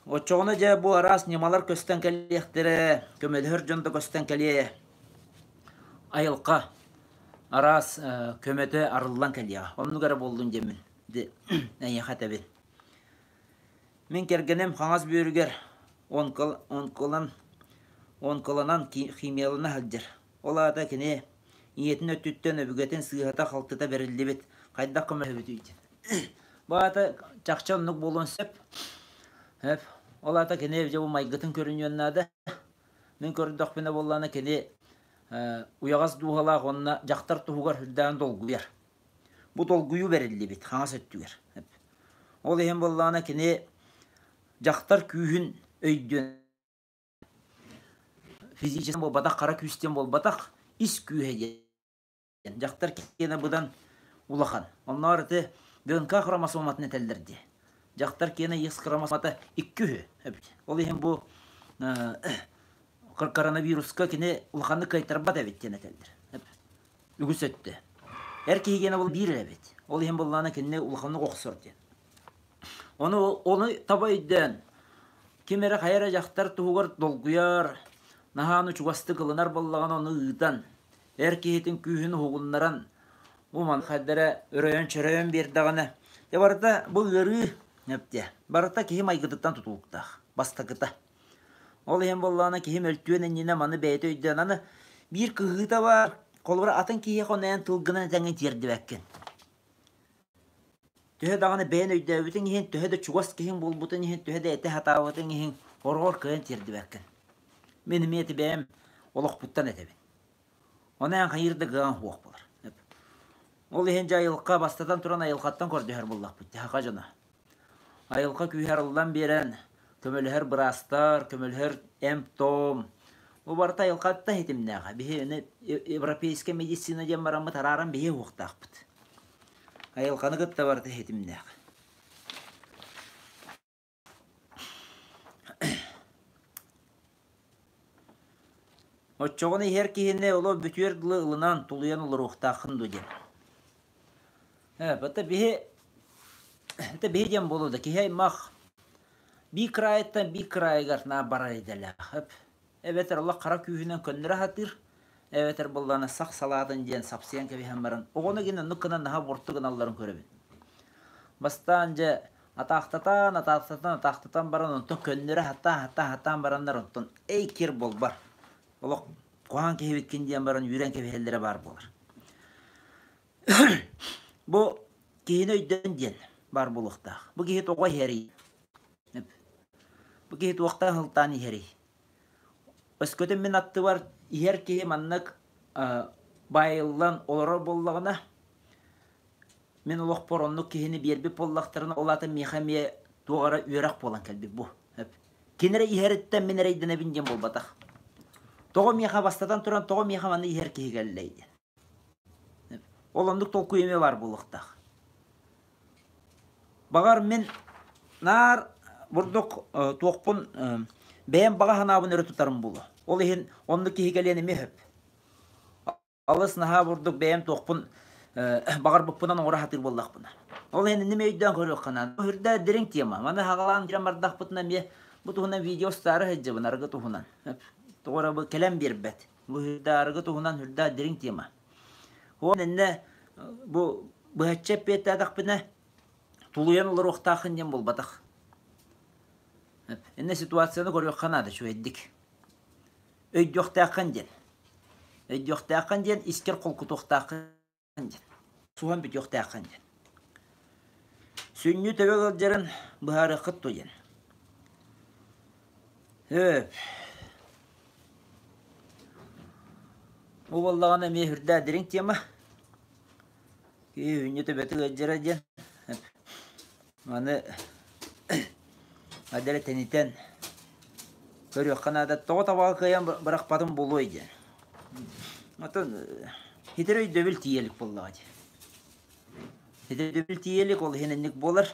Оччоҕуна дьэ бу араас ньымалар көстөн кэлиэхтэрэ, көмөлөһөр дьон да көстөн кэлиэ. Айылҕа араас көмөтө арыллан кэлиэҕэ. Оннук эрэ буоллун диэммин эйиэхэ этэбин. Мин кэргэним хаҥас бүөрүгэр онколан, онколанан химиялана сылдьар. Ол аата кини ийэтин өттүттэн өбүгэтин сыыһата-халтыта бэриллибит, хайдах көмөлөһөбүтүй диэн. Бу аата чахчы оннук буолуон сөп. Сөп. Ол аата кини дьэ бу майгытын көрүнүөн наада. Мин көрдөхпүнэ буоллаҕына кини уйаҕас дууһалаах уонна дьахтар туһугар үрдээн долгуйар. Бу долгуйуу бэриллибит хаҥас өттүгэр. Ол иһин буоллаҕына кини дьахтар күүһүн өйдүөн физически буолбатах, хара күүс диэн буолбатах, ис күүһэ диэн. Дьахтар киэнэ быдан улахан. Онноор ити ДНК хромосоматын этэллэр дии. Дьахтар киэнэ X хромосомата икки үһү эбит. Ол иһин бу коронавируска кини улаханнык кыайтарбат эбит диэн этэллэр. Үгүс өттө. Эр киһи киэнэ ол биир эбит. Ол иһин буоллаҕына кинини улаханнык охсор диэн. Ону, ону таба өйдөөн, ким эрэ хайа эрэ дьахтар туһугар долгуйар, наһааны чугастык ылынар буоллаҕына ону ыытан, эр киһитин күүһүн уһугуннаран, бу маны хайда эрэ өрөйөн-чөрөйөн биэрдэҕинэ, дьэ барыта бу ыарыы эптиэ, барыта киһи майгытыттан тутулуктаах, бастакыта. Ол иһин буоллаҕына киһи мөлтүөн иннинэ маны бэйэтэ өйдөөн, аны биир кыһыыта баар, холобура атын киһиэхэ ону эн тылгынан этэҥҥин тиэрдибэккин. Төһө даҕаны бэйэн өйдөөбүтүҥ иһин, төһө да чугас киһиҥ буолбутун иһин, төһө да этэ сатаабытыҥ иһин, хороҕор кыайан тиэрдибэккин. Мин эмиэ ити бэйэм олохпуттан этэбин. Ону эн хайыыр да кыаҕыҥ суох буолар. Ол иһин дьэ айылҕа бастатан туран айылҕаттан көрдөһөр буоллахпыт дии саха дьоно. Айылҕа күүһэ арыллан биэрэн, көмөлөһөр быраастар, көмөлөһөр эмп-том, бу барыта айылҕаттан ситимнээх. Биһи европейскай медицина диэн бараммыт арааран биһи уһуохтаахпыт. Айылҕаны кытта барыта ситимнээх. Оччоҕуна иһэр киһини олох бүтүөр дылы ылынан, тулуйан олоруохтааххын дуо диэн. Ээ, это биһи это биһи диэн буолуо да киһи аймах биир кыраайыттан биир кыраайыгар наар барар идэлээх. Эбэтэр олох хара күүһүнэн көннөрө сатыыр, эбэтэр буоллаҕына сах салаатын диэн сапсыйан кэбиһэн баран, оҕону гин оннук гынан наһаа буорту гыналларын көрөбүн. Бастаан дьэ атаахтатан, атаахтатан, атаахтатан баран онтон көннөрө сатаан, сатаан, сатаан бараннар онтон эй кир буолбар. Олох куһаҕан киһибиккин диэн баран үүрэн кэбиһэллэрэ баар буолар. Бу киһини өйдөөн диэн баар буолуохтаах. Бу киһи тоҕо иһэрий? Бу киһи туохтан сылтаан иһэрий? Өскөтүн мин аттыбар иһэр киһи маннык баайыллан олорор буоллаҕына, мин олохпор оннук киһини биэрбит буоллахтарына, ол аата миэхэ эмиэ туох эрэ үөрэх буолан кэлбит бу. Кини эрэ иһэриттэн мин эрэйдэнэбин диэн буолбатах. Тоҕо миэхэ бастатан туран, тоҕо миэхэ манна иһэр киһи кэллэй диэн. Ол оннук толкуй эмиэ баар буолуохтаах. Баҕар мин наар бурдук туохпун бэйэм баҕа санаабын өрө тутарым буолуо. Ол иһин оннук киһи кэлиэн эмиэ сөп. Алыс наһаа бурдук бэйэм туохпун баҕарбыппынан оҥоро сатыыр буоллахпына. Ол иһин инним өйдөөн көрүөххэ наада. Үрдэ дириҥ тема. Маны хаҕалаан киирэн бардахпытына эмиэ бу туһунан видео устаары сылдьабын арыгы туһунан. Тоҕо эрэ бу кэлэн биэрбэт. Бу үрдэ арыгы туһунан үрдэ дириҥ тема. Уон иннэ бу быһаччы эппиэттээтэхпинэ тулуйан олоруохтааххын диэн буолбатах. Иннэ ситуацияны көрүөххэ наада үчүгэйдик. Өйдүөхтээххин диэн. Өйдүөхтээххин диэн искэр холкутуохтааххын диэн. Суһан бүтүөхтээххин диэн. Сүнньү төбө ыалдьарын быһаарыаххыт дуо диэн. Өп. Бу буоллаҕына эмиэ үрдээ дириҥ тема. Киһи төбөтө ыалдьара диэн. Маны адара тэнитэн көрүөххэ наада. Тоҕо табаҕы кыайан бырахпатым буолуой диэн. Оттон хитэр өйдөбүл тиийэ илик буоллаҕа дии. Хитэр өйдөбүл тиийэ илик, ол иһин инник буолар.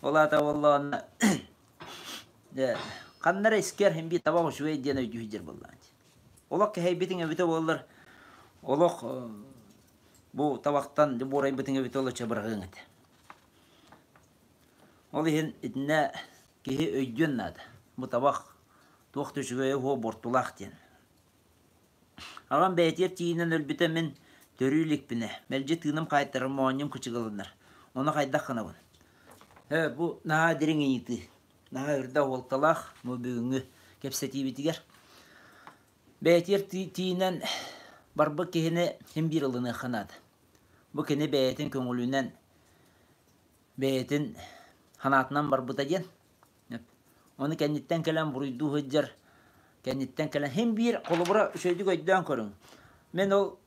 Ол аата буоллаҕына дьэ ханна эрэ искэр иһин биир табах үчүгэй диэн өйдүү сылдьар буоллаҕа дии. Олох кэһэйбитиҥ эбитэ буоллар, Олох бу табахтан буорайбытыҥ эбитэ олоччу быраҕыаҥ этэ. Ол иһин итиннэ киһи өйдүөн наада. Бу табах туох да үчүгэйэ уһуо буортулаах диэн. Аҕам бэйэтигэр тиийинэн өлбүтэ мин төрүү иликпинэ, мэлдьи тыыным хаайтарар, моонньум кычыгыланар. Ону хайдах гынабын? Ээ, бу наһаа дириҥ ыйытыы. Наһаа үрдэ оһуолталаах бу бүгүҥҥү кэпсэтиибитигэр. Бэйэтигэр тиийинэн барбыт киһини син биир ылыныахха наада. Бу кини бэйэтин көҥүлүнэн, бэйэтин санаатынан барбыта диэн. Ону кэнниттэн кэлэн буруйдуу сылдьар, кэнниттэн кэлэн син биир холобура үчүгэйдик өйдөөн көрүҥ. Мин ол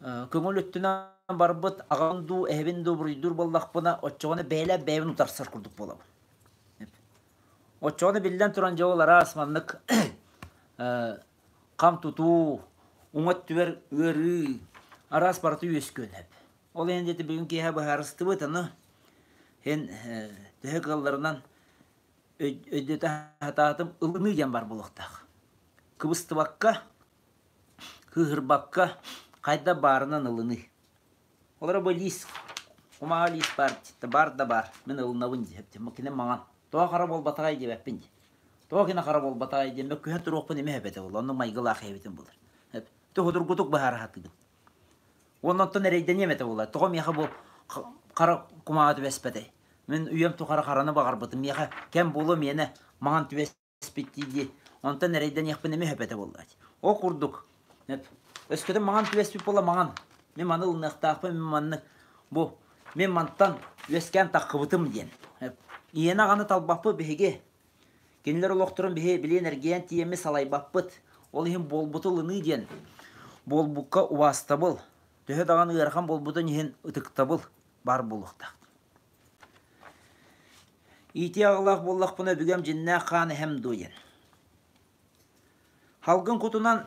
көҥүл өттүнэн барбыт аҕам дуу, эһэбин дуу буруйдуур буоллахпына, оччоҕуна бэйэлээх бэйэбин утарсар курдук буолабын. Оччоҕуна биллэн туран дьэ ол араас маннык хам тутуу, уҥа өттүгэр ыарыы араас барыта үөскүөн сөп. Ол иһин диэти бүгүн киэһэ быһаарыстыбыт, аны эн төһө кыалларынан өйдөтө сатаатым ылыныы диэн бар буолуохтаах. Кыбыстыбакка, кыыһырбакка, хайда баарынан ылыныы. Олоро бу лиис, кумааҕы лиис баар, баар да баар, мин ылынабын диэбитим. Кини маҥан. Тоҕо хара буолбатаҕай диэбэппин дии. Тоҕо кини хара буолбатаҕай диэн мөккүһэн туруохпун эмиэ эбэтэ буолла. Оннук майгылаах эбитим буолар. Судургутук быһаара сатыыбын. Уонна оттон эрэйдэниэм этэ буолла. Тоҕо миэхэ бу хара кумааҕы түбэспэтэй? Мин үйэм тухары хараны баҕарбытым. Миэхэ кэм буолуо миэнэ маҥан түбэспит дии. Онтон эрэйдэниэхпин эмиэ сөп этэ буолла. Ол курдук өскөтүн маҥан түбэспит буола маҥан. Мин маны ылыныахтаахпын, мин маннык бу мин мантан үөскээн таххыбытым диэн. Ийэни аҕаны талбаппыт биһиги. Кинилэр олохторун биһи билиэн эргийэн тиийэммит салайбаппыт. Ол иһин буолбуту ылыныы диэн буолбукка убаастабыл, төһө даҕаны ыарахан буолбутун иһин ытыктабыл баар буолуохтаах. Иитии аҕалаах буоллахпына өбүгэм дьиннээх хаан эһэм дуо диэн. Халгын кутунан,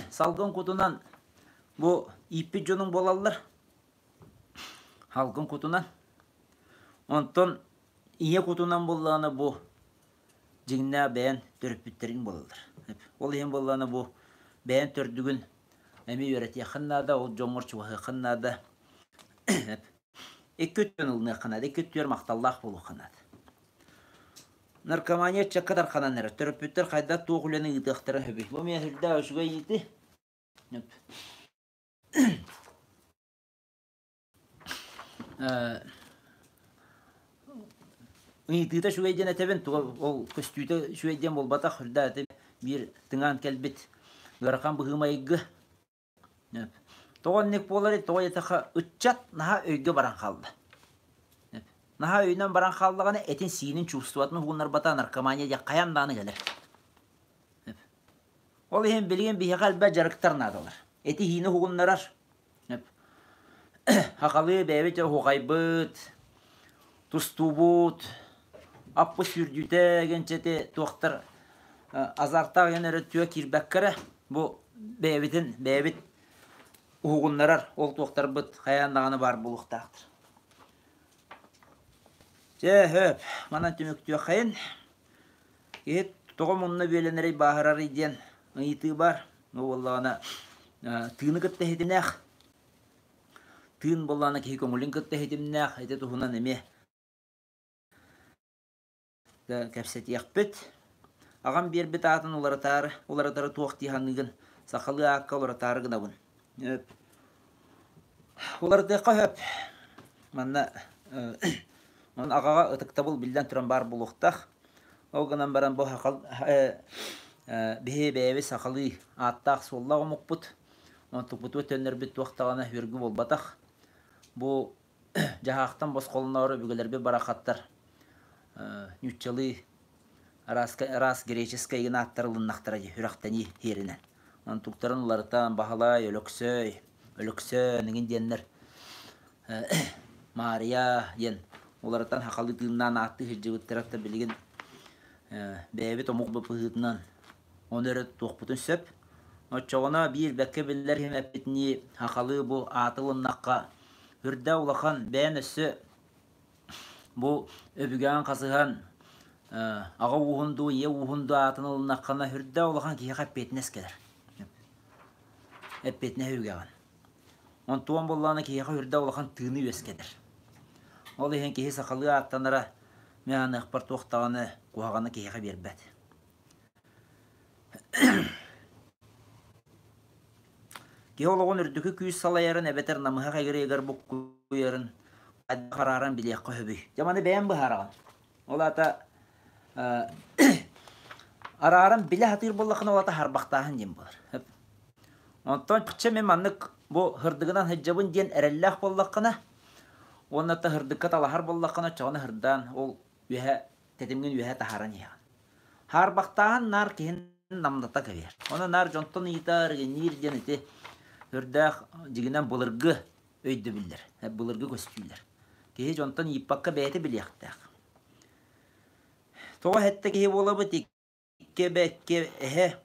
салгын кутунан бу ииппит дьонуҥ буолаллар. Халгын кутунан. Онтон Ийэ кутунан буоллаҕына бу дьиҥнээх бэйэн төрөппүттэриҥ буолаллар. Ол иһин буоллаҕына бу бэйэн төрдүгүн эмиэ үөрэтиэххин наада, ол дьоҥҥор чугаһыаххын наада. Икки өттүн ылыныахха наада, икки өттүгэр махталлаах буолуохха наада. Наркомания ыччакка тарханан эрэр. Төрөппүттэр хайдах туох үлэни ыытыахтара сөбүй? Бу эмиэ сүрдээх үчүгэй иити. Ыйытыыта үчүгэй диэн этэбин, туга ол көстүүтэ үчүгэй диэн буолбатах, үрдэ ити биир тыҥаан кэлбит ыарахан быһыы-майгы. Тоҕо оннук буоларый, тоҕо диэтэххэ ыччат наһаа өйгө баран хаалла. Наһаа өйүнэн баран хааллаҕына этин-сиинин чувствоватын уһугуннарбата наркомания диэн хайаан даҕаны кэлэр. Ол иһин билигин биһиэхэ элбэх дьарыктар наадалар. Эти-сиини уһугуннарар, Хахалыы бэйэбит оһуохайбыт, тустуубут, аппыт сүүрдүүтэ гэнчэти туохтар азартаах гэн эрэ түө киирбэккэ эрэ бу бэйэбитин бэйэбит уһугуннарар ол туохтарбыт хайаан даҕаны баар буолуохтаахтар. Чэ, хөп, манан түмүктүөххэйин. Киһи тоҕо мунна бүөлэнэрий бааһырарый диэн ыйытыы баар. Бу буоллаҕына тыыны кытта иһитинээх, тыын буоллаҕына киһи көҥүлүн кытта иһитимнээх, ити туһунан эмиэ кэпсэтиэхпит. Аҕам биэрбит аатын уларытаары, уларытары туох дии саныыгын? Сахалыы аакка уларытаары гынабын. Уларытыахха сөп. Манна аҕаҕа ытыктабыл биллэн туран баар буолуохтаах. Ол гынан баран бу биһи бэйэбит сахалыы ааттаах-суоллаах омукпут. Онтукпутугар төннөрбүт туох даҕаны үөргү буолбатах. Бу дьаһаахтан босхолоноору өбүгэлэрбит барахаттар ньуччалыы араас греческэй гына аттарылыннахтара дии сүрэхтэнии сиэринэн. Онтуктарын уларытан Баһылай, Өлөксөй, Өлөксөөн эҥин диэннэр Маарыйа диэн уларытан сахалыы тыыннаан ааттыы сылдьыбыттара билигин бэйэбит омук быһыытынан ону эрэ тутуохпутун сөп. Оччоҕуна биир бэккэ биллэр киһим эппитинии сахалыы бу ааты ылыннахха үрдэ улахан бэйэн өссө Бу өбүгэҕин хасыһан аҕа ууһун дуу, ийэ ууһун дуу аатын ылыннаххына сүрдээх улахан киһиэхэ эппиэтинэс кэлэр. Эппиэтинэһи үгэҕин. Онтуон буоллаҕына киһиэхэ үрдэ улахан тыыны үөскэтэр. Ол иһин киһи сахалыы ааттанара мин аныахпар туох даҕаны куһаҕаны киһиэхэ биэрбэт. Киһи олоҕун үрдүкү күүс салайарын эбэтэр намыһах эгэригэр буккуйарын хайдах арааран билиэххэ сөбүй? Дьэ маны бэйэм быһаараҕын. Ол аата арааран билэ сатыыр буоллаххына ол аата харбахтааһын диэн буолар. Онтон чэ мин маннык бу һырдыгынан сылдьабын диэн эрэллээх буоллаххына уонна та һырдыкка талаһар буоллаххына оччоҕуна һырдаан ол үөһэ тэтимҥин үөһэ таһааран иһэҕин. Хаарбахтааһын наар киһини намната кэбиһэр. Ону наар дьонтон ыйытар, иҥниир диэн ити үрдээх дьигинэн былыргы өйдөбүллэр, былыргы көстүүлэр. Киһи дьонтон ыйыппакка бэйэтэ билиэхтээх. Тоҕо эһэттэ киһи буолабыт икки эбэ, икки эһэ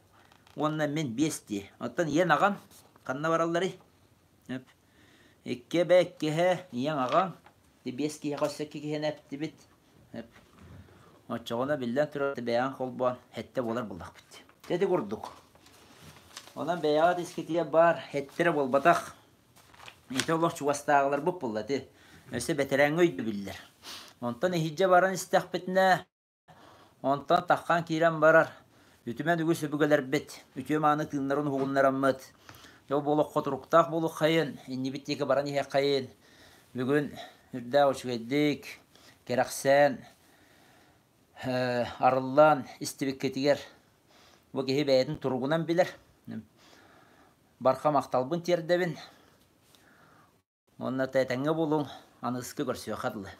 уонна мин биэс дии. Оттон ийэн аҕам ханна баралларый? Икки эбэ, икки эһэ, ийэҥ аҕаҥ. Биэс киһиэхэ өссө икки киһини эптибит. Оччоҕуна биллэн турар бэйэҕин холбоон сэттэ буолар буоллахпыт. Дьэ ити курдук. Онон бэйэҕит искитигэр баар сэттэ эрэ буолбатах. Ити олох чугастааҕыларбыт буолла ити. Өссө бэтэрээҥҥэ өйдөбүллэр. Онтон иһирдьэ баран истэхпитинэ Онтон таххан киирэн барар, үтүмэн үгүс өбүгэлэрбит үтүө-мааны тыыннарын уһугуннараммыт, дьол буолуохха туруктаах буолуоххайын, иннибит диэки баран иһиэххэйин, бүгүн үрдээх үчүгэйдик, кэрэхсээн, арыллан истибиккитигэр бу киһи бэйэтин туругунан билэр. Барха махталбын тиэрдэбин. Уонна этэҥҥэ буолуҥ, аныгыскы көрсүөххэ дылы.